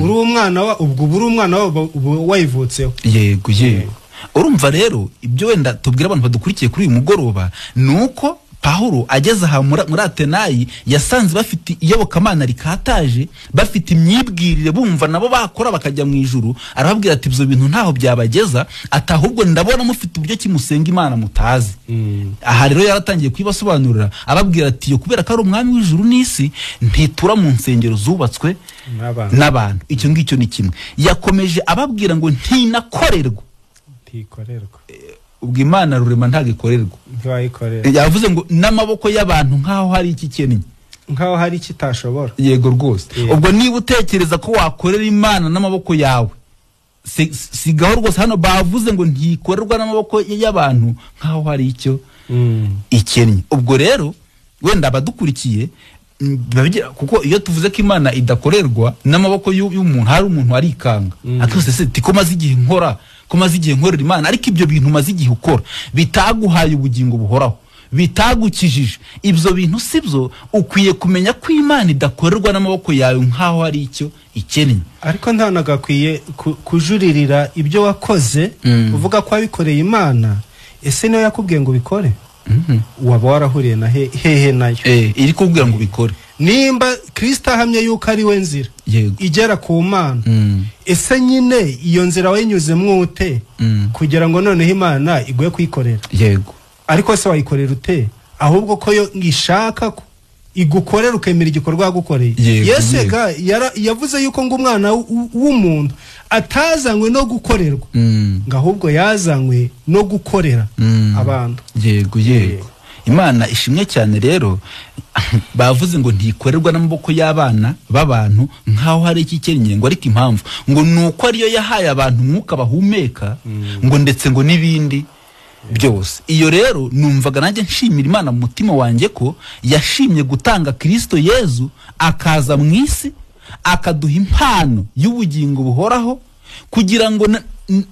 uri umwana wa, ubwo uri umwana wa wayivutseho. Yego yego. Urumva rero ibyo wenda tubwira abantu badukurikiye kuri uyu mugoroba nuko Paulo ageze aha muri Atenayi yasanze bafite iyobokamana rikataje, bafite imyibwirire bumva nabo bakora bakajya mu ijuru. Arababwira ati ibyo bintu ntaho byabageza, ati ahubwo ndabona mufite uburyo kimusenga Imana mutazi. Aha rero yaratangiye kwibasobanurira ababwira ati yo kubera ko ari umwami w'ijuru n'isi ntitura mu nsengero zubatswe n'abantu. Icyo ngicyo ni kimwe. Yakomeje ababwira ngo ntinakorerwa. Ntikorerwa. Ubwo Imana rurema ntago ikorerwa. Ntiwayikorera. Yavuze ngo n'amaboko y'abantu nkaho hari iki kennye, nkaho hari iki kitashobora. Yego rwose. Ubwo niba utekereza ko wakorera Imana n'amaboko yawe, sigaho rwose. Hano bavuze ngo ntikorerwa n'amaboko y'abantu nkaho hari icyo ikennye. Ubwo rero wenda abadukurikiye Kuko iyo tuvuze ko Imana idakorerwa n'amaboko y'umuntu, hari umuntu arikanga akose se ko maze igihe nkora, ko maze igihe nkorera Imana, ariko ibyo bintu maze igihe ukora bitaguhaye ubugingo buhoraho, bitagukijije, ibyo bintu sibyo. Ukwiye kumenya ko Imana idakorerwa n'amaboko yawe nkaho hari icyo ikennye. Ariko ntanagakwiye kujuririra ibyo wakoze uvuga ko wabikoreye Imana. Ese niyo yakubwiye ngo ubikore? Waba warahuriye na hehe nayo iri kubwira ngo ubikore? Nimba Kristo ahamye yuko ari we nzira igera ku Mana, ese nyine iyo nzira wayinyuzemo ute kugira ngo noneho Imana iguye kuyikorera? Yego. Ariko se wayikorera ute? Ahubwo ko yo ngishaka ko igukorera ukemera igikorwa yagukoreye. Yesu yavuze yuko ngo umwana w'umuntu atazanywe no gukorerwa, ngo ahubwo yazanywe no gukorera abantu. Yego yego. Imana ishimwe cyane. Rero bavuze ngo ntikorerwa n'amaboko y'abana b'abantu nkaho hari ikikennye, ngo ariko impamvu ngo nuko ariyo yahaye abantu umwuka bahumeka, ngo ndetse ngo n'ibindi byose. Iyo rero numvaga nanjye nshimira Imana mu mutima wanjye ko yashimye gutanga Kristo Yezu akaza mu isi akaduha impano y'ubugingo buhoraho, kugira ngo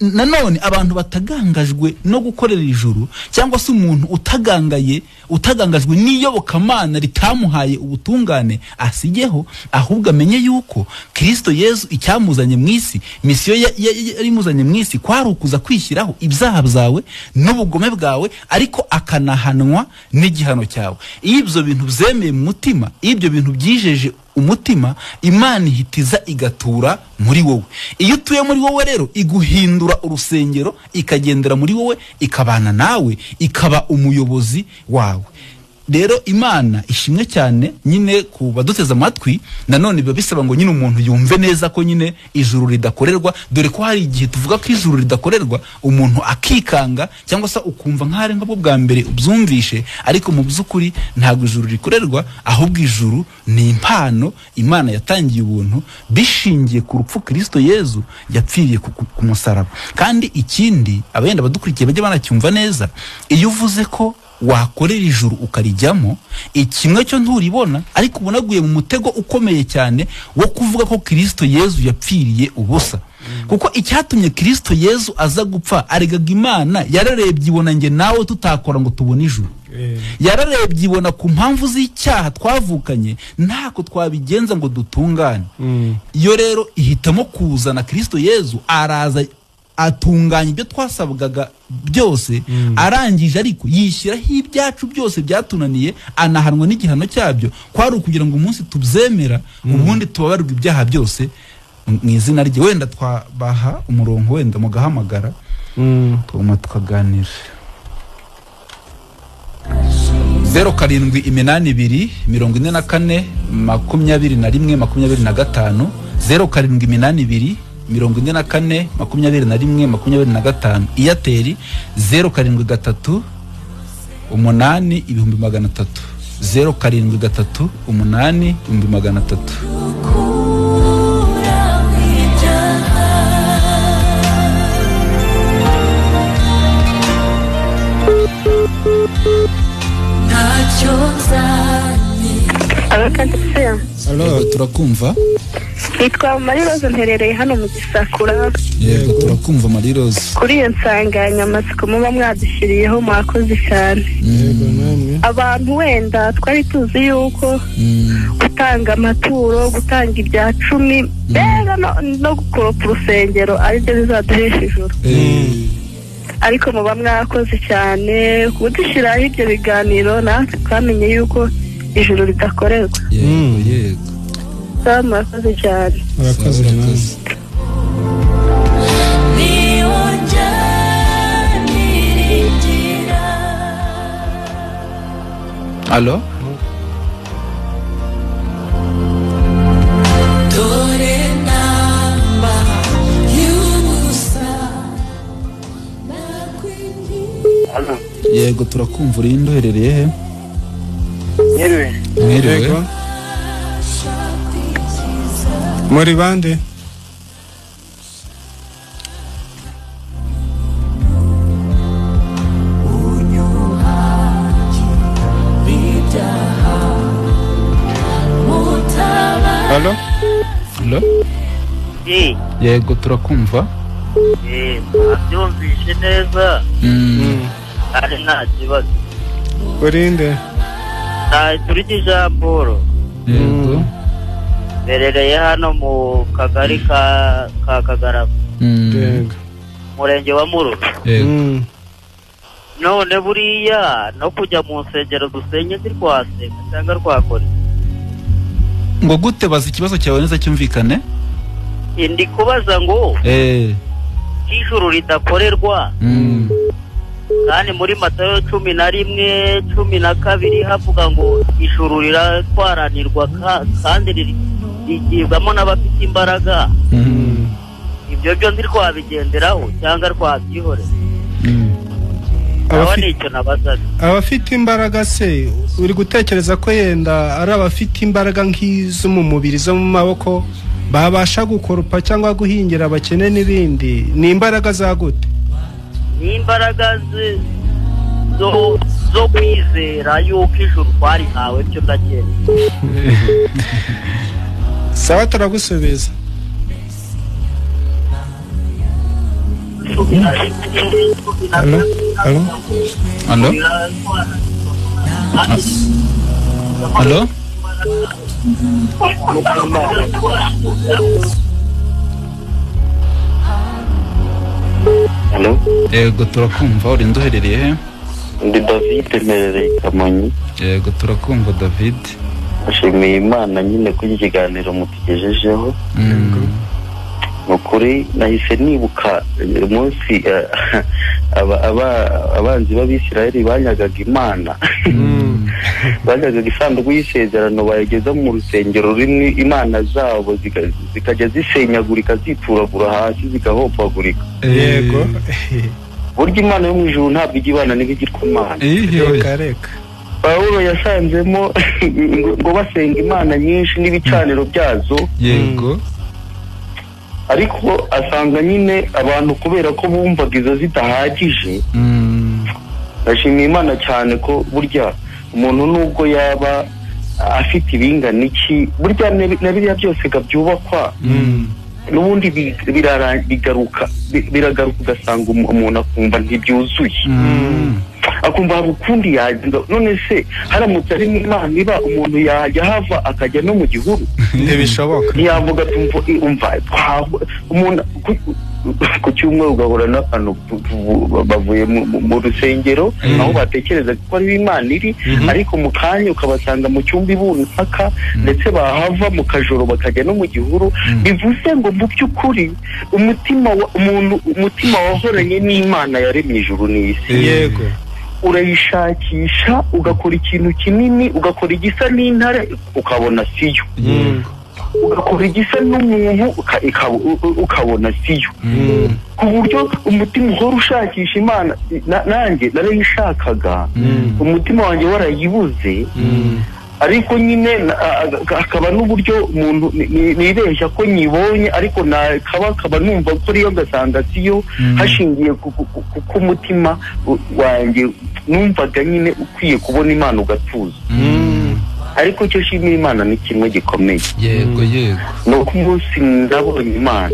nanone abantu batagangajwe no gukorera ijuru, cyangwa se umuntu utagangaye utagangajwe n'iyobokamana ritamuhaye ubutungane asigeho, ahubwo amenye yuko Kristo Yezu icyamuzanye mu isi, misiyo yari imuzanye mu isi kwari ukuza kwishyiraho ibyaha byawe n'ubugome bwawe, ariko akanahanwa n'igihano cyawe. Iyo ibyo bintu byemeye mu mutima, ibyo bintu byijeje umutima, Imana ihitiza igatura muri wowe. Iyo utuye muri wowe rero iguhindura urusengero, ikagendera muri wowe, ikabana nawe, ikaba umuyobozi wawe. Rero Imana ishimwe cyane nyine ku baduteze amatwi. Nanone biba bisaba ngo nyine umuntu yumve neza ko nyine ijuru ridakorerwa, dore ko hari igihe tuvuga ko ijuru ridakorerwa umuntu akikanga, cyangwa se ukumva nk'ari nk'ubwo bwa mbere ubyumvishe, ariko mu by'ukuri ntabwo ijuru rikorerwa, ahubwo ijuru ni impano Imana yatangiye ubuntu bishingiye ku rupfu Kristo Yezu yapfiriye ku musaraba. Kandi ikindi abenda badukurikiye bajye banacyumva neza, iyo uvuze ko wakorera ijuru ukarijyamo, ikimwe cyo nturibona, ariko ubonaguye mu mutego ukomeye cyane wo kuvuga ko Kristo Yezu yapfiriye ubusa. Kuko icyatumye Kristo Yezu aza gupfa, aregaga Imana yararebye ibona nge nawe tutakora ngo tubone ijuru. Yararebye ibona ku mpamvu z'icyaha twavukanye ntako twabigenza ngo dutungane. Iyo rero ihitamo kuzana Kristo Yezu, araza atunganya ibyo twasabwaga byose, arangije ariko yishyiraho ibyacu byose byatunaniye, anahanwa n'igihano cyabyo, kwari ukugira ngo umunsi tubyemera ubundi tubabarwe ibyaha byose mu izina rye. Wenda twabaha umurongo, wenda mugahamagara tuguma tukaganira. 0782 44 21 25, 0782 44 21 25, Airtel 0738 8300, 0738 8300. Allo, turakumva. Nitwa Marie Rose, mperereye hano mu Gisakura. Yego, turakumva Marie Rose. Kuri iyo nsanganyamatsiko muba mwadushyiriyeho mwakoze cyane. Yego namwe. Abantu wenda twari tuzi yuko gutanga amaturo, gutanga ibya cumi, mbega no gukoropa urusengero aribyo bizaduhesha ijuru. Ariko muba mwakoze cyane kudushyiraho ibyo biganiro, natwe twamenye yuko ijuru ridakorerwa. Yego yego. Murakoze cyane. Murakoze namwe. Allo? Yego, turakumva. Uri ndoherereye he? Mwiriwe. Mwiriwe. Muri bande? Yego turakumva. Abyumvishe neza. Ari nta kibazo. Urinde? Turiki Jean Paul. Yego. Berereye hano mu kagari ka Kagarama. Yego. Murenge wa Mururu. Yego. None buriya no kujya mu nsengero dusenye zirwasenga cyangwa rwakora. Ngo gute baza ikibazo cyawe neza cyumvikane? Ndi kubaza ngo ijuru ridakorerwa. Kandi muri Matayo 11 12 havuga ngo ijuru riratwaranirwa kandi rigibwamo n'abafite imbaraga. Ibyo byo ntirwabigenderaho cyangwa rwabyihorera. Abafite imbaraga se uri gutekereza ko yenda ari abafite imbaraga nk'izo mu mubiri zo mu maboko babasha gukoropa cyangwa guhingira abakene n'ibindi? Ni imbaraga za gute? Ni imbaraga zo kwizera yuko ijuru twarihawe byo ndakeka. Sawa turagusubiza. Allo? Allo? Allo? Allo? Allo? Yego turakumva. Uri nduherereye he? Ndi David mperereye Kamonyi. Yego turakumva David. Nshimiye Imana nyine kuri iki kiganiro mutugejejeho. Nukuri nahise nibuka umunsi abanzi b'Abisirayeli banyagaga Imana. Banyagaga isanduku y'isezerano bayigeza mu rusengero rimwe, imana zabo zikajya zisenyagurika zituragura hasi zigahopagurika. Yego. Burya Imana yo mu ijuru ntabwo ijya ibana n'ibigirwamana. Reka reka. Pawulo yasanzemo ngo basenga imana nyinshi n'ibicaniro byazo. Yego. Ariko asanga nyine abantu kubera ko bumvaga izo zidahagije. Ndashimiye Imana cyane ko burya umuntu nubwo yaba afite ibingana iki, burya na biriya byose byubakwa n'ubundi bigaruka biragaruka, ugasanga umuntu akumva ntibyuzuye, akumva hari ukundi yagenda. None se haramutse ari Imana iba umuntu yajya hava akajya no mu gihuru? Ntibishoboka. Ntiyavuga umva umuntu ku cyumweru ugahura n'abantu bavuye mu rusengero aho batekereza ko ari Imana iri, ariko mu kanya ukabasanga mu cyumba ibunaka, ndetse bahava mu kajoro bakajya no mu gihuru. Bivuze ngo mu by'ukuri umutima umuntu umutima wahoranye n'Imana yaremye ijuru n'isi. Yego. Urayishakisha ugakora ikintu kinini, ugakora igisa n'intare ukabona siyo, ugakora igisa n'umuntu ukabona siyo, ku buryo umutima uhora ushakisha Imana. Nanjye narayishakaga, umutima wanjye warayibuze, ariko nyine akaba n'uburyo umuntu nibeshya ko nyibonye, ariko nakaba numva ko ariyo ngasanga siyo, hashingiye ku mutima wanjye numvaga nyine ukwiye kubona Imana ugatuza. Ariko icyo nshimira Imana ni kimwe gikomeye. Yego yego. Ni uko umunsi ndabonye Imana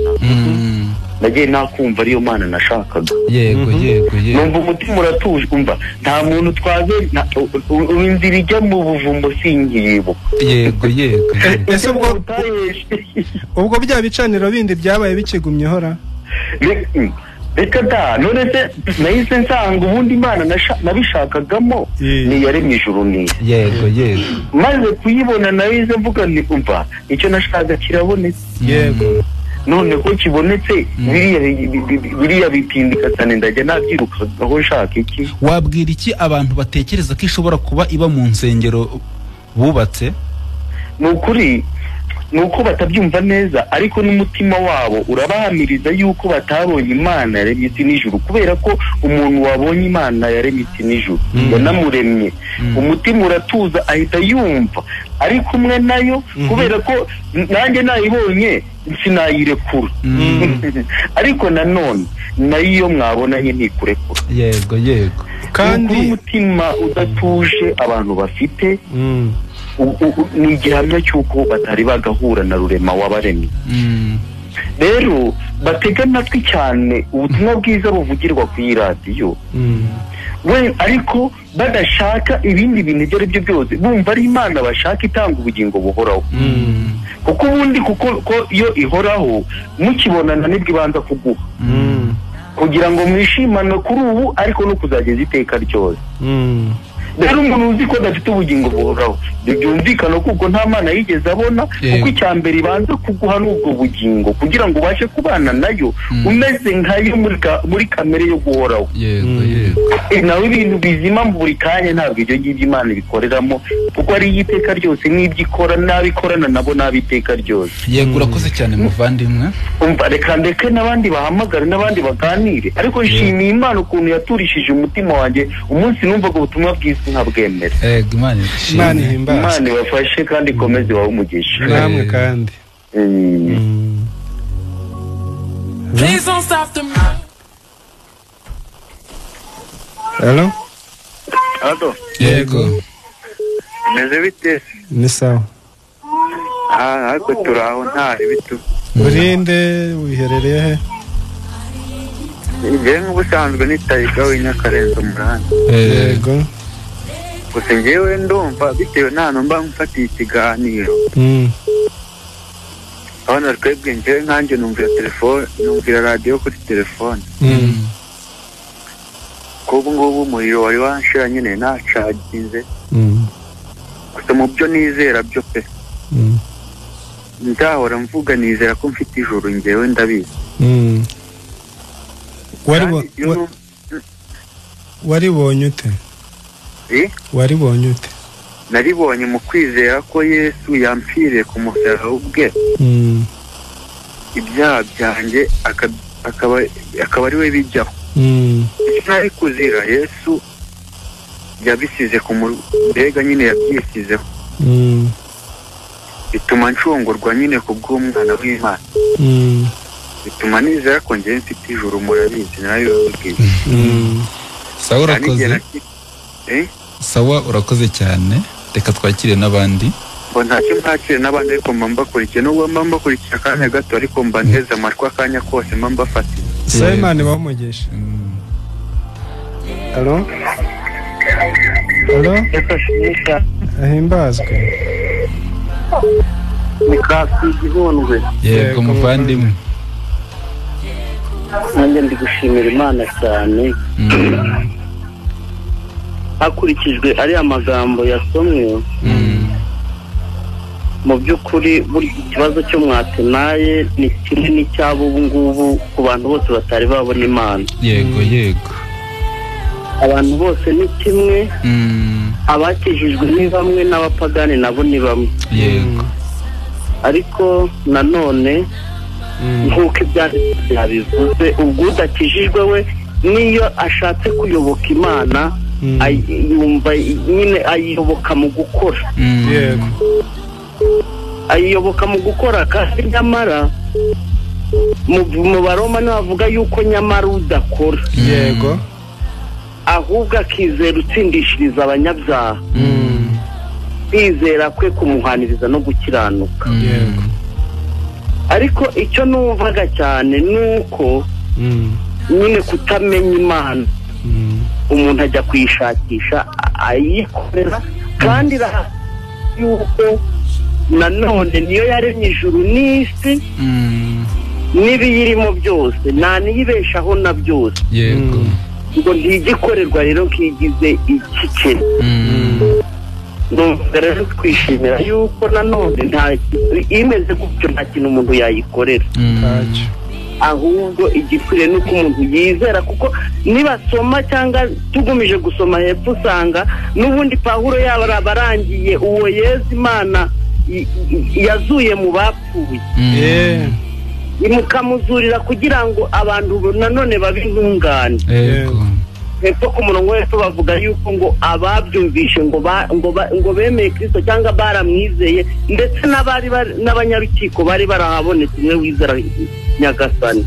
nagiye nakumva ariyo Mana nashakaga. Yego yego yego. Numva umutima uratuje, umva nta muntu twaze inzira ijya mu buvumo sinkiyibuka. Yego yego. Ese ubwo bya bicaniro bindi byabaye bikigumye hora? Reka da, none se nahise nsanga ubundi Imana nabishakagamo ni yaremye ijuru n'isi. Yego yego. Maze kuyibona nahise mvuga nti umva icyo nashakaga kirabonetse. Yego. None ko kibonetse biriya bitindika cyane ndajya nabyirukagaho nshaka iki. Wabwira iki abantu batekereza ko ishobora kuba iba mu nsengero bubatse? Ni ukuri nuko batabyumva neza, ariko n'umutima wabo urabahamiriza yuko batabonye Imana yaremye isi n'ijuru, kubera ko umuntu wabonye Imana yaremye isi n'ijuru yanamuremye, umutima uratuza ahita yumva ari kumwe nayo, kubera ko nanjye nayibonye sinayirekura. Ariko nanone nayo iyo mwabonanye ntikurekura. Yego yego. Kandi umutima udatuje abantu bafite ni igihamya cy'uko batari bagahura na rurema wabaremye. Rero batega amatwi cyane ubutumwa bwiza buvugirwa ku iradiyo, we ariko badashaka ibindi bintu ibyo ari byo byose, bumva ari Imana bashaka itanga ubugingo buhoraho. Kuko ubundi kuko iyo ihoraho mukibonana nibwo ibanza kuguha, kugira ngo mwishimane kuri ubu ariko no kuzageza iteka ryose. Rero umuntu uzi ko adafite ubugingo buhoraho byumvikana kuko nta Mana yigeze abona, kuko icya mbere ibanza kuguha n'ubwo bugingo kugira ngo ubashe kubana nayo umeze nkayo muri kamere yo guhoraho. Nawe ibintu bizima mu buri kanya ntabwo ibyo ngibyo Imana ibikoreramo, kuko ari iteka ryose n'ibyo ikora n'abikorana nabo n'abiteka ryose. Yego, urakoze cyane muvandimwe. Umva, reka ndeke n'abandi bahamagare n'abandi baganire, ariko nshimiye Imana ukuntu yaturishije umutima wanjye umunsi numvaga ubutumwa bwiza nkabwemera. Yego, Imana ihimbazwe, Imana ibafashe kandi ikomeze ibahe umugisha. Namwe kandi. Please don't stop the. Hello? Ado. Yego. Meze bite? Ni sawa. Ariko turaho nta bitu. Urinde wiherereye he? Njye nk'ubusanzwe ni Tayiga w'Inyakarenzo Muranda. Yego. Gusa njyewe ndumva bitewe n'ahantu mba mfatiye ikiganiro. Abana twebwe njyewe nkanjye numvira telefone, numvira radiyo kuri telefone. Ko ubu ngubu umuriro wari wanshira nyine nacaginze. Gusa mu byo nizera byo pe, nzahora mvuga nizera ko mfite ijuru, njyewe ndabizi. Waribonye ute? Waribonye ute? Naribonye mu kwizera ko Yesu yampfiriye ku musaraba ubwe, ibyaha byanjye akaba ari we bijyaho. Icyo nari kuzira Yesu yabisize ku mbega nyine yabyisizeho, bituma ncungurwa nyine ku bw'umwana w'Imana, bituma nizera ko njyewe mfite ijuru. Murabizi narabibabwiye. Sawa, urakoze. Sawa, urakoze cyane. Reka twakire n'abandi. Ngo ntacyo mwakire n'abandi, ariko mba mbakurikiye. Nubwo mba mbakurikiye akanya gato, ariko mba nteze amatwi akanya kose mba mbafatiye. Sawa, Imana ibahe. Hello? Hello? Ahimbazwe. Ni Kasi Gihundwe. Yego muvandimwe. Nanjye ndi gushimira Imana cyane. Hakurikijwe ariya magambo yasomwe, mu by'ukuri buri ikibazo cyo mwatenaye ni kinini cyabo ubu ngubu ku bantu bose batari babona Imana. Yego yego. Abantu bose ni kimwe, abakijijwe ni bamwe n'abapagani nabo ni bamwe. Yego. Ariko nanone nk'uko ibyanditswe byabivuze, ubwo udakijijwe we niyo ashatse kuyoboka Imana yumva nyine ayiyoboka mu gukora. Yego. Ayiyoboka mu gukora, kandi nyamara mu Baroma bavuga yuko nyamara udakora. Yego. Ahubwo akizera utsindishiriza abanyabyaha. Kwizera kwe kumuhaniriza no gukiranuka. Yego. Ariko icyo numvaga cyane nuko nyine kutamenya Imana, umuntu ajya kuyishakisha ayikorera, kandi yuko nanone niyo yaremye ijuru n'isi n'ibiyirimo byose, nta niyibeshaho na byose. Yego. Ngo ntigikorerwa rero kigize ikikene. Ndumva rero twishimira yuko nanone nta imeze gutyo, nta kintu umuntu yayikorera. Ahubwo igikwiriye nuko umuntu yizera, kuko nibasoma cyangwa tugumije gusoma hepfo usanga n'ubundi Pawulo yaba abarangiye uwo Yesu Imana yazuye mu bapfuye, imukamuzurira kugira ngo abantu nanone babe intungane. Hepfo ku murongo w'epfo bavuga yuko ngo ababyumvishe ngo bemeye Kristo cyangwa baramwizeye, ndetse n'abari n'abanyarukiko bari barahabonetse umwe wizera Nyagasani.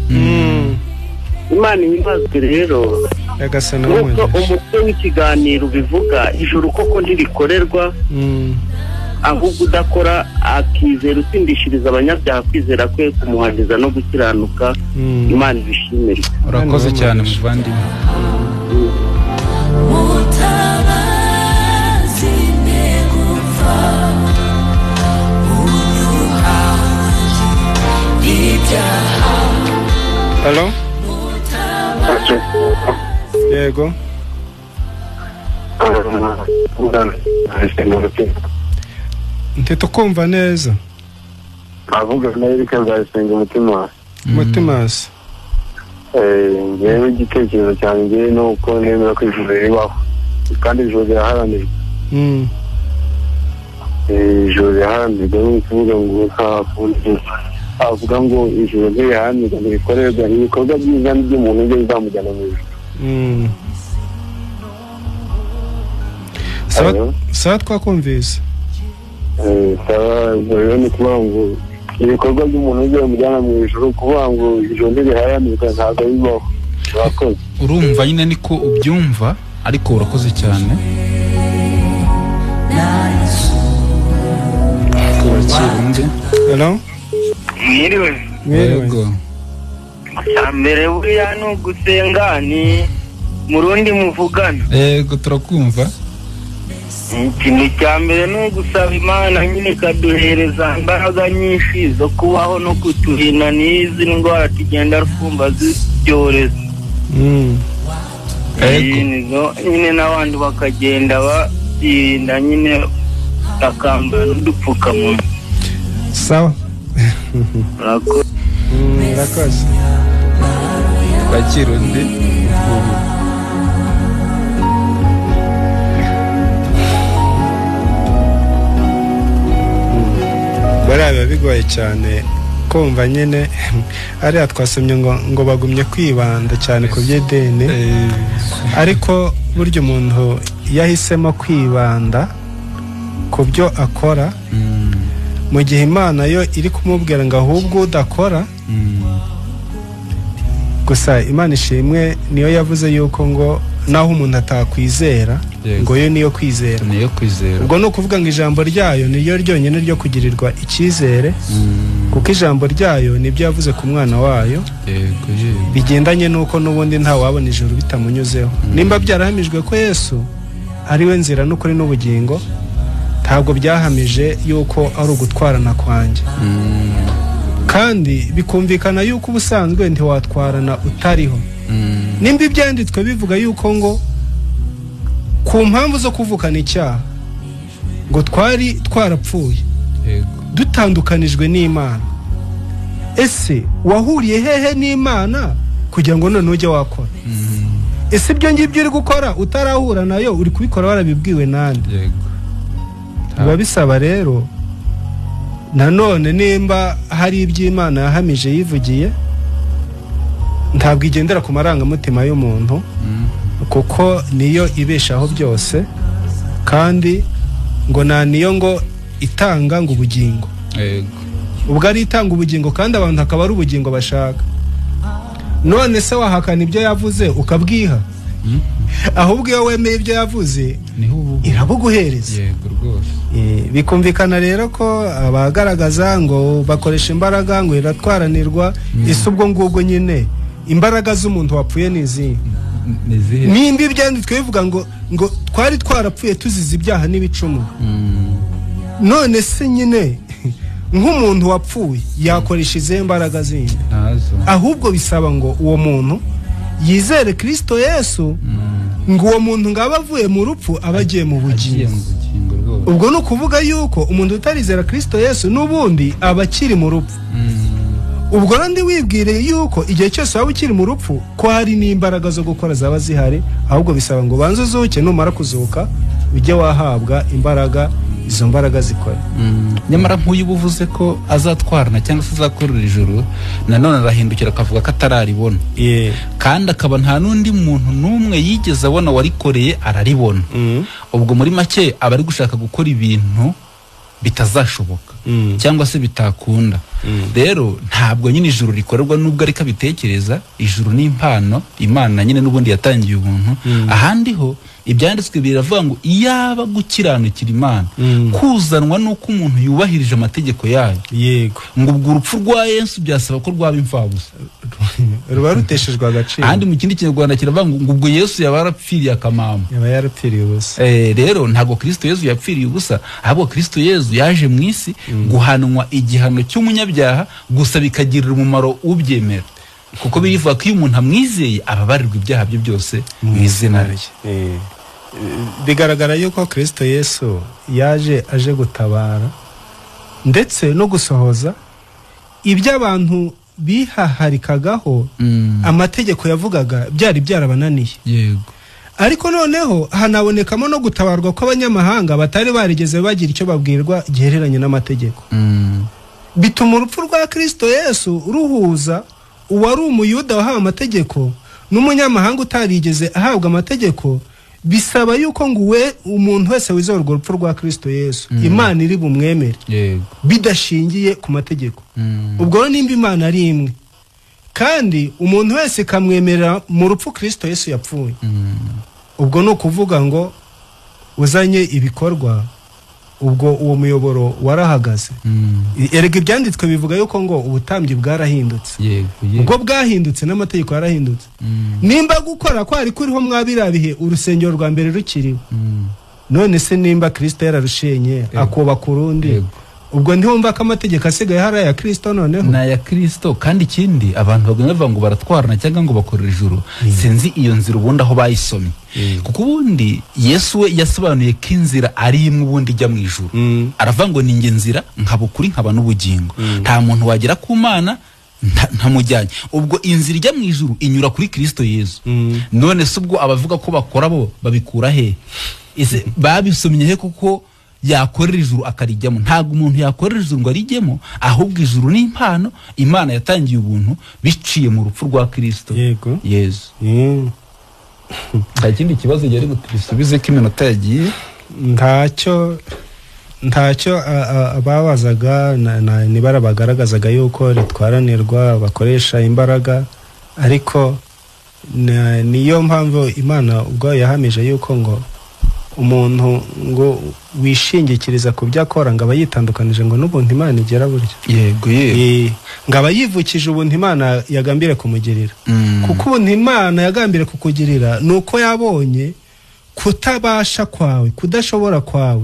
Imana ihimbazwe rero. Nyagasani nk'uko umutwe w'ikiganiro bivuga, ijuru koko ntirikorerwa, Ahubwo udakora akizera utsindishiriza abanyabyaha kwizera kwe kumuhangiza no gukiranuka. Imana ibishimire. Urakoze cyane muvandimwe. Hello? Yego. Ntitukumva neza. Avuga na Eric Nzayisenga umutima. Umutima. Ngewe igitekerezo cyanjye ni uko nemera ko ijuru ribaho kandi ijuru riraharanirwa. Ijuru riraharanirwa ni ukuvuga ngo nta kundi avuga ngo ijuru ntiriharanirwa ntirikorerwa, ibikorwa byiza by'umuntu nibyo bizamujyana mu ijuru. Sawa twakumvise. Sawa, rero ni ukuvuga ngo ibikorwa by'umuntu nibyo bimujyana mu ijuru, kuvuga ngo ijuru ntiriharanirwa ntabwo bibaho. Urakoze. Urumva nyine niko ubyumva, ariko urakoze cyane. Hello? Mwiriwe. Mwiriwe. Mbere buriya ni ugusenga ni murundi muvugana. Yego turakumva. Ikintu cya mbere ni ugusaba Imana nyine ikaduhereza imbaraga nyinshi zo kubaho no kuturinda n'izi ndwara tugenda twumva z'ibyorezo. Nyine n'abandi bakagenda barinda nyine bakambara n'udupfukamunwa. Sawa. Murakoze. Twakira undi. Bariya biba bigoye cyane kumva nyine ariya twasomye ngo bagumye kwibanda cyane ku by'idini, ariko burya umuntu yahisemo kwibanda ku byo akora mu gihe Imana yo iri kumubwira ngo ahubwo udakora. Gusa Imana ishimwe niyo yavuze yuko ngo naho umuntu atakwizera ngo yo niyo kwizera. Niyo kwizera. Ubwo ni ukuvuga ngo ijambo ryayo niyo ryonyine ryo kugirirwa icyizere, kuko ijambo ryayo nibyo yavuze ku mwana wayo. Bigendanye nuko n'ubundi nta wabona ijuru bitamunyuzeho. Nimba byarahamijwe ko Yesu ari we nzira n'ukuri n'ubugingo, ntabwo byahamije yuko ari ugutwarana kwanjye. Kandi bikumvikana yuko ubusanzwe ntiwatwarana utariho. Nimba ibyanditswe bivuga yuko ngo ku mpamvu zo kuvukana icyaha ngo twari twarapfuye dutandukanijwe n'Imana, ese wahuriye hehe n'Imana kugira ngo none ujye wakora? Ese ibyo ngibyo uri gukora utarahura nayo uri kubikora warabibwiwe nande? Biba bisaba rero nanone nimba hari iby'Imana yahamije yivugiye, ntabwo igendera ku marangamutima y'umuntu, kuko niyo ibeshaho byose, kandi ngo nta niyo ngo itanga ngo ubugingo. Ubwo ari itanga ubugingo kandi abantu akaba ari ubugingo bashaka. None se wahakana ibyo yavuze ukabwiha? Ahubwo iyo wemeye ibyo yavuze irabuguhereza. Yego rwose. Bikumvikana rero ko abagaragaza ngo bakoresha imbaraga ngo iratwaranirwa, ese ubwo ngubwo nyine imbaraga z'umuntu wapfuye ni izihe? Nimba ibyanditswe bivuga ngo twari twarapfuye tuzize ibyaha n'ibicumuro, none se nyine nk'umuntu wapfuye yakoresha izihe mbaraga zindi? Ahubwo bisaba ngo uwo muntu yizere Kristo Yesu, ngo uwo muntu ngaba avuye mu rupfu aba agiye mu bugingo. Ubwo ni ukuvuga yuko umuntu utarizera Kristo Yesu n'ubundi aba akiri mu rupfu. Ubwo randi wibwire yuko igihe cyose waba ukiri mu rupfu ko hari n'imbaraga zo gukora zaba zihari, ahubwo bisaba ngo banze uzuke, numara kuzuka ujye wahabwa imbaraga, izo mbaraga zikora. Nyamara nk'uyu uvuze ko azatwarana cyangwa se azakorera ijuru, nanone arahindukira akavuga ko atararibona. Kandi akaba nta n'undi muntu n'umwe yigeze abona warikoreye araribona. Ubwo muri make aba ari gushaka gukora ibintu bitazashoboka. Cyangwa se bitakunda. Rero ntabwo nyine ijuru rikorerwa nubwo ariko abitekereza, ijuru ni impano Imana nyine n'ubundi yatangiye ubuntu. Ahandi ho ibyanditswe biravuga ngo iyaba gukiranukira Imana kuzanwa nuko umuntu yubahirije amategeko yayo, yego, ngo ubwo urupfu rwa Yesu byasaba ko rwaba imfabusa, ruba ruteshejwe agaciro. Ahandi mu kindi kinyarwanda kiravuga ngo ubwo Yesu yaba yarapfiriye akamama, yaba yarapfiriye ubusa. Rero ntabwo Kristo Yesu yapfiriye ubusa, ahubwo Kristo Yesu yaje mu isi guhanwa igihano cy'umunyabyaha gusa bikagirira umumaro ubyemera, kuko birivuga ko iyo umuntu amwizeye ababarirwa ibyaha bye byose mu izina rye. Bigaragara yuko Kristo Yesu yaje aje gutabara ndetse no gusohoza ibyo abantu bihaharikagaho amategeko yavugaga byari byarabananiye. Yego. Ariko noneho hanabonekamo no gutabarwa kw'abanyamahanga batari barigeze bagira icyo babwirwa gihereranye n'amategeko. Bituma urupfu rwa Kristo Yesu ruhuza uwari umuyuda wahawe amategeko n'umunyamahanga utarigeze ahabwa amategeko. Bisaba yuko nguwe umuntu wese wizera urwo rupfu rwa Kristo Yesu Imana iri bumwemere bidashingiye ku mategeko. Ubwo nimba Imana ari imwe kandi umuntu wese kamwemerera mu rupfu Kristo Yesu yapfuye, ubwo ni ukuvuga ngo uzanye ibikorwa, ubwo uwo muyoboro warahagaze. Erega ibyanditswe bivuga yuko ngo ubutambyi bwarahindutse. Ubwo bwahindutse n'amategeko yarahindutse. Nimba gukora kwari kuriho mwabirabihe urusengero rwa mbere rukiriho, none se nimba Kristo yararushenye akubaka urundi, ubwo ntiwumva ko amategeko asigaye hari aya Kristo noneho? Ni aya Kristo. Kandi ikindi abantu bagenda bavuga ngo baratwarana cyangwa ngo bakorera ijuru, sinzi iyo nzira ubundi aho bayisomye. Kuko ubundi Yesu we yasobanuye ko inzira ari imwe ubundi ijya mu ijuru. Aravuga ngo ni njye nzira nkaba ukuri nkaba n'ubugingo, nta muntu wagera ku Mana ntamujyanye. Ubwo inzira ijya mu ijuru inyura kuri Kristo Yesu. None se ubwo abavuga ko bakora bo babikura he? Ese babisomye he kuko yakorera ijuru akarijyamo? Ntabwo umuntu yakorera ijuru ngo arijyemo, ahubwo ijuru ni impano Imana yatangiye ubuntu biciye mu rupfu rwa Kristo Yesu. Nta kindi kibazo yari gutubisubize ko iminota yagiye? Ntacyo ababazaga nibara bagaragazaga yuko ritwaranirwa bakoresha imbaraga, ariko niyo mpamvu Imana ubwo yahamije yuko ngo umuntu ngo wishingikiriza ku byo akora ngo aba yitandukanije ngo n'ubuntu Imana igera burya. Yego yego. Ngo aba yivukije ubuntu Imana yagambire kumugirira. Kuko ubuntu Imana yagambire kukugirira nuko yabonye kutabasha kwawe, kudashobora kwawe.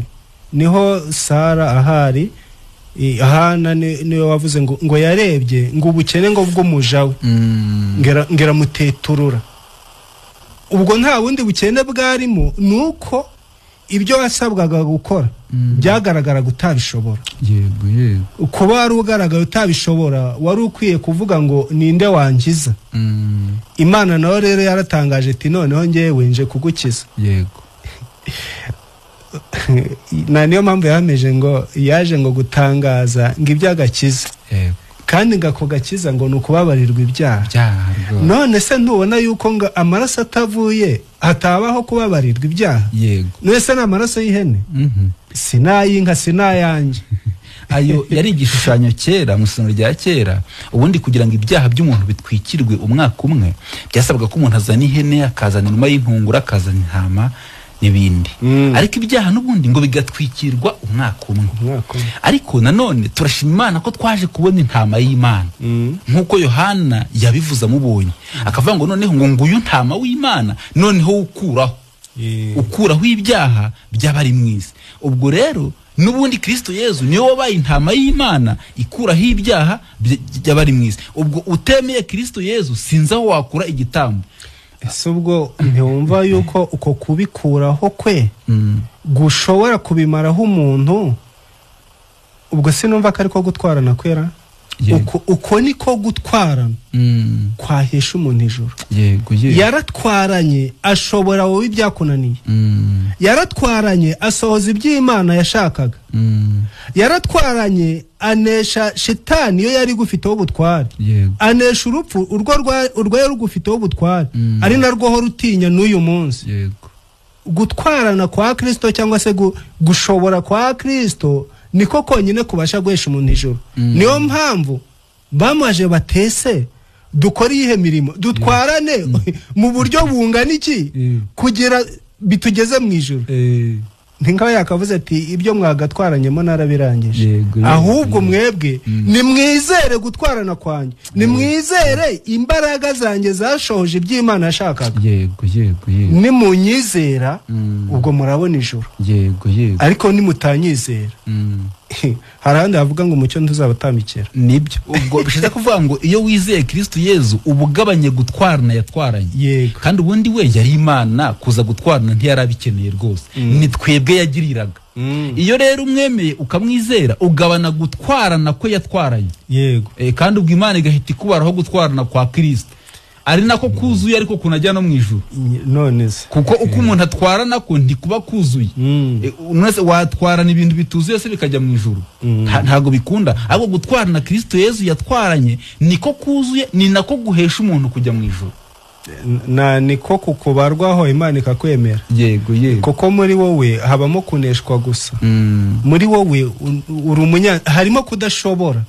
Niho Sara ahari Hana niwe wavuze ngo yarebye ngo ubukene ngo bw'umuja we ngera muteturura. Ubwo nta bundi bukene bwarimo nuko ibyo wasabwaga gukora byagaragara utabishobora. Yego yego. Kuba wari ugaragaye utabishobora wari ukwiye kuvuga ngo ninde wankiza. Imana nawe rero yaratangaje ati noneho ngewe nje kugukiza. Yego. Na niyo mpamvu yahameje ngo yaje ngo gutangaza ngo iby'agakiza. Yego. Kandi ngako gakiza ngo nukubabarirwa ibyaha. None se ntubona yuko ngo amaraso atavuye hatabaho kubabarirwa ibyaha? Yego. None se n'amaraso y'ihene? Sinayinka sinayanjye. Ayo yari igishushanyo kera mu isano rya kera. Ubundi kugira ngo ibyaha by'umuntu bitwikirwe umwaka umwe byasabwaga ko umuntu azana ihene, akazana inuma y'intungura, akazana intama n'ibindi. Ariko ibyaha n'ubundi ngo bigatwikirwa umwaka umwe. Ariko nanone turashima Imana ko twaje kubona intama y'Imana. Nkuko Yohana yabivuze amubonye, akavuga ngo noneho ngo nguyu ntama w'Imana noneho ukuraho ukuraho ibyaha by'abari mu isi. Ubwo rero n'ubundi Kristo Yesu niwe wabaye intama y'Imana ikuraho ibyaha by'abari mu isi. Ubwo utemeye Kristo Yesu sinzi aho wakura igitambo. Ese ubwo ntiwumva yuko uko kubikuraho kwe gushobora kubimaraho umuntu? Ubwo sinumva ko ariko gutwarana kwera. Uko niko gutwarana kwahesha umuntu ijuru. Yego yego. Yaratwaranye ashobora wowe ibyakunaniye. Yaratwaranye asohoza iby'Imana yashakaga. Yaratwaranye anesha shitani yo yari gufiteho ubutware. Anesha urupfu urwo yari gufiteho ubutware, ari narwo ho rutinya n'uyu munsi. Yego. Gutwarana kwa Kristo cyangwa se gushobora kwa Kristo Niko konyine kubasha guhesha umuntu ijuru. Niyo mpamvu bamaje batese dukora iyihe mirimo, dutwarane mu buryo bungana iki kugira bitugeze mu ijuru. Ntinga yakavuze ati ibyo mwagatwaranyemo narabirangije, ahubwo mwebwe nimwizere gutwarana kwanjye, nimwizere imbaraga zanjye zashohoje iby'Imana yashakaga. Yego yego yego. Nimunyizera ubwo murabona ijuru. Yego yego. Ariko nimutanyizera hari ahandi havuga ngo umucyo ntuzabatambikira. Nibyo. Ubwo bishize kuvuga ngo iyo wizeye Kristo Yezu ubugabanye gutwarana yatwaranye. Yego. Kandi ubundi we yari Imana, kuza gutwarana ntiyarabikeneye rwose. Ni twebwe yagiriraga. Iyo rero umwemeye ukamwizera ugabana gutwarana ko yatwaranye. Yego. Kandi ubwo Imana igahita ikubaraho gutwarana kwa Kristo, ari nako kuzuye ariko kunajya no mu ijuru. None se kuko uko umuntu atwarana ko ntikuba kuzuye. None watwarana ibintu bituzuye se bikajya mu ijuru? Ntago bikunda. Ahubwo gutwarana Kristo Yezu yatwaranye niko kuzuye, ni nako guhesha umuntu kujya mu ijuru. Na niko kukubarwaho Imana ikakwemera. Yego yego. Kuko muri wowe habamo kuneshwa gusa. Muri wowe uri umunya, harimo kudashobora.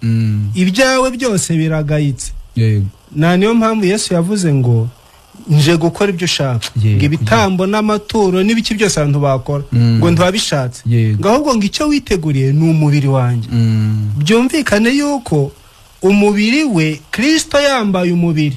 Ibyawe byose biragayitse. Yego. Na niyo mpamvu Yesu yavuze ngo nje gukora ibyo ushaka, ngo ibitambo n'amaturo n'ibiki byose abantu bakora ngo ntibabishatse, ngo ahubwo ngo icyo witeguriye ni umubiri wanjye. Byumvikane yuko umubiri we Kristo yambaye umubiri,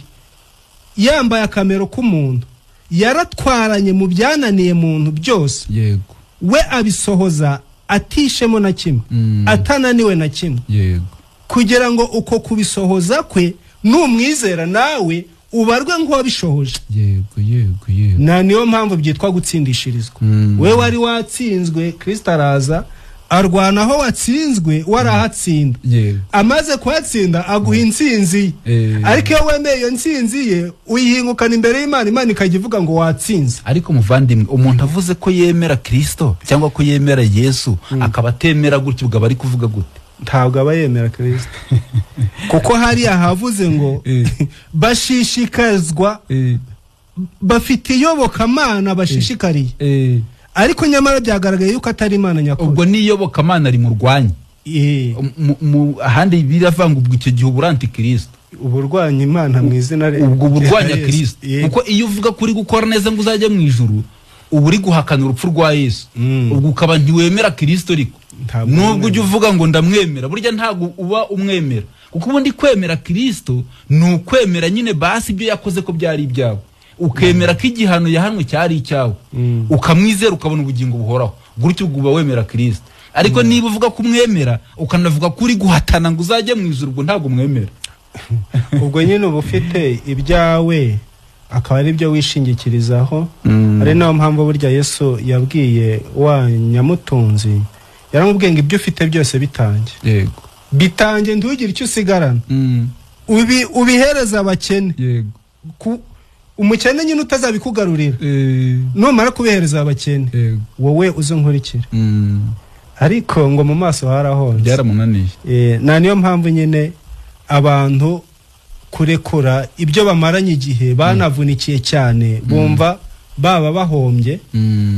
yambaye akamero k'umuntu, yaratwaranye mu byananiye muntu byose. Yego. We abisohoza atishemo na kimwe, atananiwe na kimwe. Yego. Kugira ngo uko kubisohoza kwe numwizera nawe ubarwe nk'uwabishohoje. Yego yego yego. Na niyo mpamvu byitwa gutsindishirizwa. We wari watsinzwe, Kristo araza arwana aho watsinzwe warahatsinda. Amaze kuhatsinda aguha intsinzi. Ariko iyo wemeye iyo ntsinzi ye uyihingukana imbere y'Imana, Imana ikajya ivuga ngo watsinze. Ariko muvandimwe, umuntu avuze ko yemera Kristo cyangwa ko yemera Yesu akaba atemera gutyo, ubwo ari kuvuga gute? Ntabwo aba yemera Kristo. Kuko hari ahavuze ngo bashishikazwa, bafite iyobokamana bashishikariye, ariko nyamara byagaragaye yuko atari Imana nyakuri. Ubwo niyobokamana ari murwanya. Ahandi biravanga ubwo icyo gihe ubura antikristo, uburwanya Imana mu izina rye, ubwo burwanya Kristo. Kuko iyo uvuga kuri gukora neza ngo uzajye mu ijuru, uba uri guhakana urupfu rwa Yesu. Ubwo ukaba ntiwemera Kristo. Ariko nubwo ujya uvuga ngo ndamwemera, burya ntabwo uba umwemera. Kuko ubundi kwemera Kristo ni ukwemera nyine basi ibyo yakoze ko byari ibyawe, ukemera ko igihano yahanwe cyari icyawe, ukamwizera ukabona ubugingo buhoraho. Gutyo uba wemera Kristo. Ariko niba uvuga ko umwemera ukanavuga ko uri guhatana ngo uzajye mu ijuru, ubwo ntabwo umwemera. Ubwo nyine uba ufite ibyawe akaba ari byo wishingikirizaho. Ari nayo mpamvu burya Yesu yabwiye wa nyamutunzi, yaramubwiye ngo ibyo ufite byose bitange. Yego. Bitange ntugire icyo usigarana. Ubihereza abakene. Yego. Umukene nyine utazabikugarurira. Numara kubihereza abakene, wowe uzunkurikira. Ariko ngo mu maso harahonze, byaramunaniye. Na niyo mpamvu nyine abantu kurekura ibyo bamaranye igihe banavunikiye cyane, bumva baba bahombye.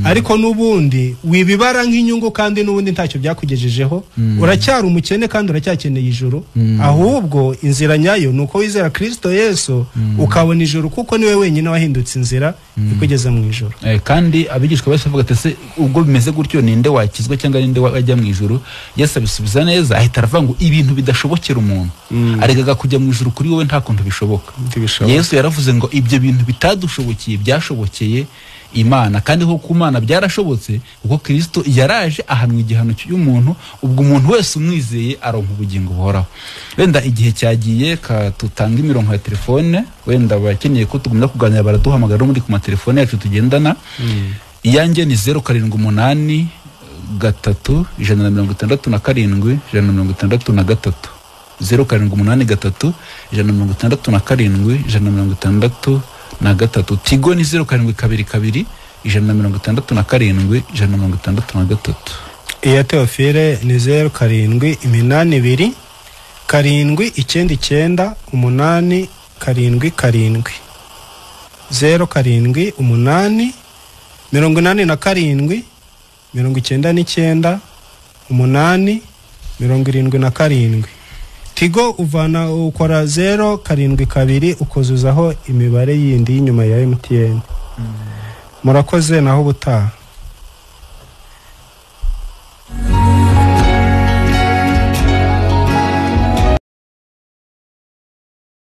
Ariko n'ubundi wibibara nk'inyungu, kandi n'ubundi ntacyo byakugejejeho. Uracyari umukene kandi uracyakeneye ijuru. Ahubwo inzira nyayo ni uko wizera Kristo Yesu ukabona ijuru, kuko niwe wenyine wahindutse inzira ikugeza mu ijuru. Kandi abigishwa bose bavuga ati se ubwo bimeze gutyo ninde wakizwa cyangwa ninde wajya mu ijuru? Yesu abisubiza neza, ahita aravuga ngo ibintu bidashobokera umuntu aregaga kujya mu ijuru kuri wowe nta kuntu bishoboka. Yesu yaravuze ngo ibyo bintu bitadushobokiye byashobokeye Imana, kandi ho ku Mana byarashobotse, kuko Kristo yaraje ahanwa igihano cy'umuntu, ubwo umuntu wese umwizeye aronka ubugingo buhoraho. Wenda igihe cyagiye ka tutanga imirongo ya telefone, wenda abakeneye ko tugumya kuganira baraduhamagara muri ku matelefone yacu tugendana. Iyanjye ni 078 3 167 163, 0783 167 163. Tigo ni 0722 167 163. Iya Theophile ni 0782 799 8 77, 078 87 99 8 77. Tigo uvana ukora 072 ukuzuzaho imibare yindi y'inyuma ya MTN. Murakoze, naho ubutaha.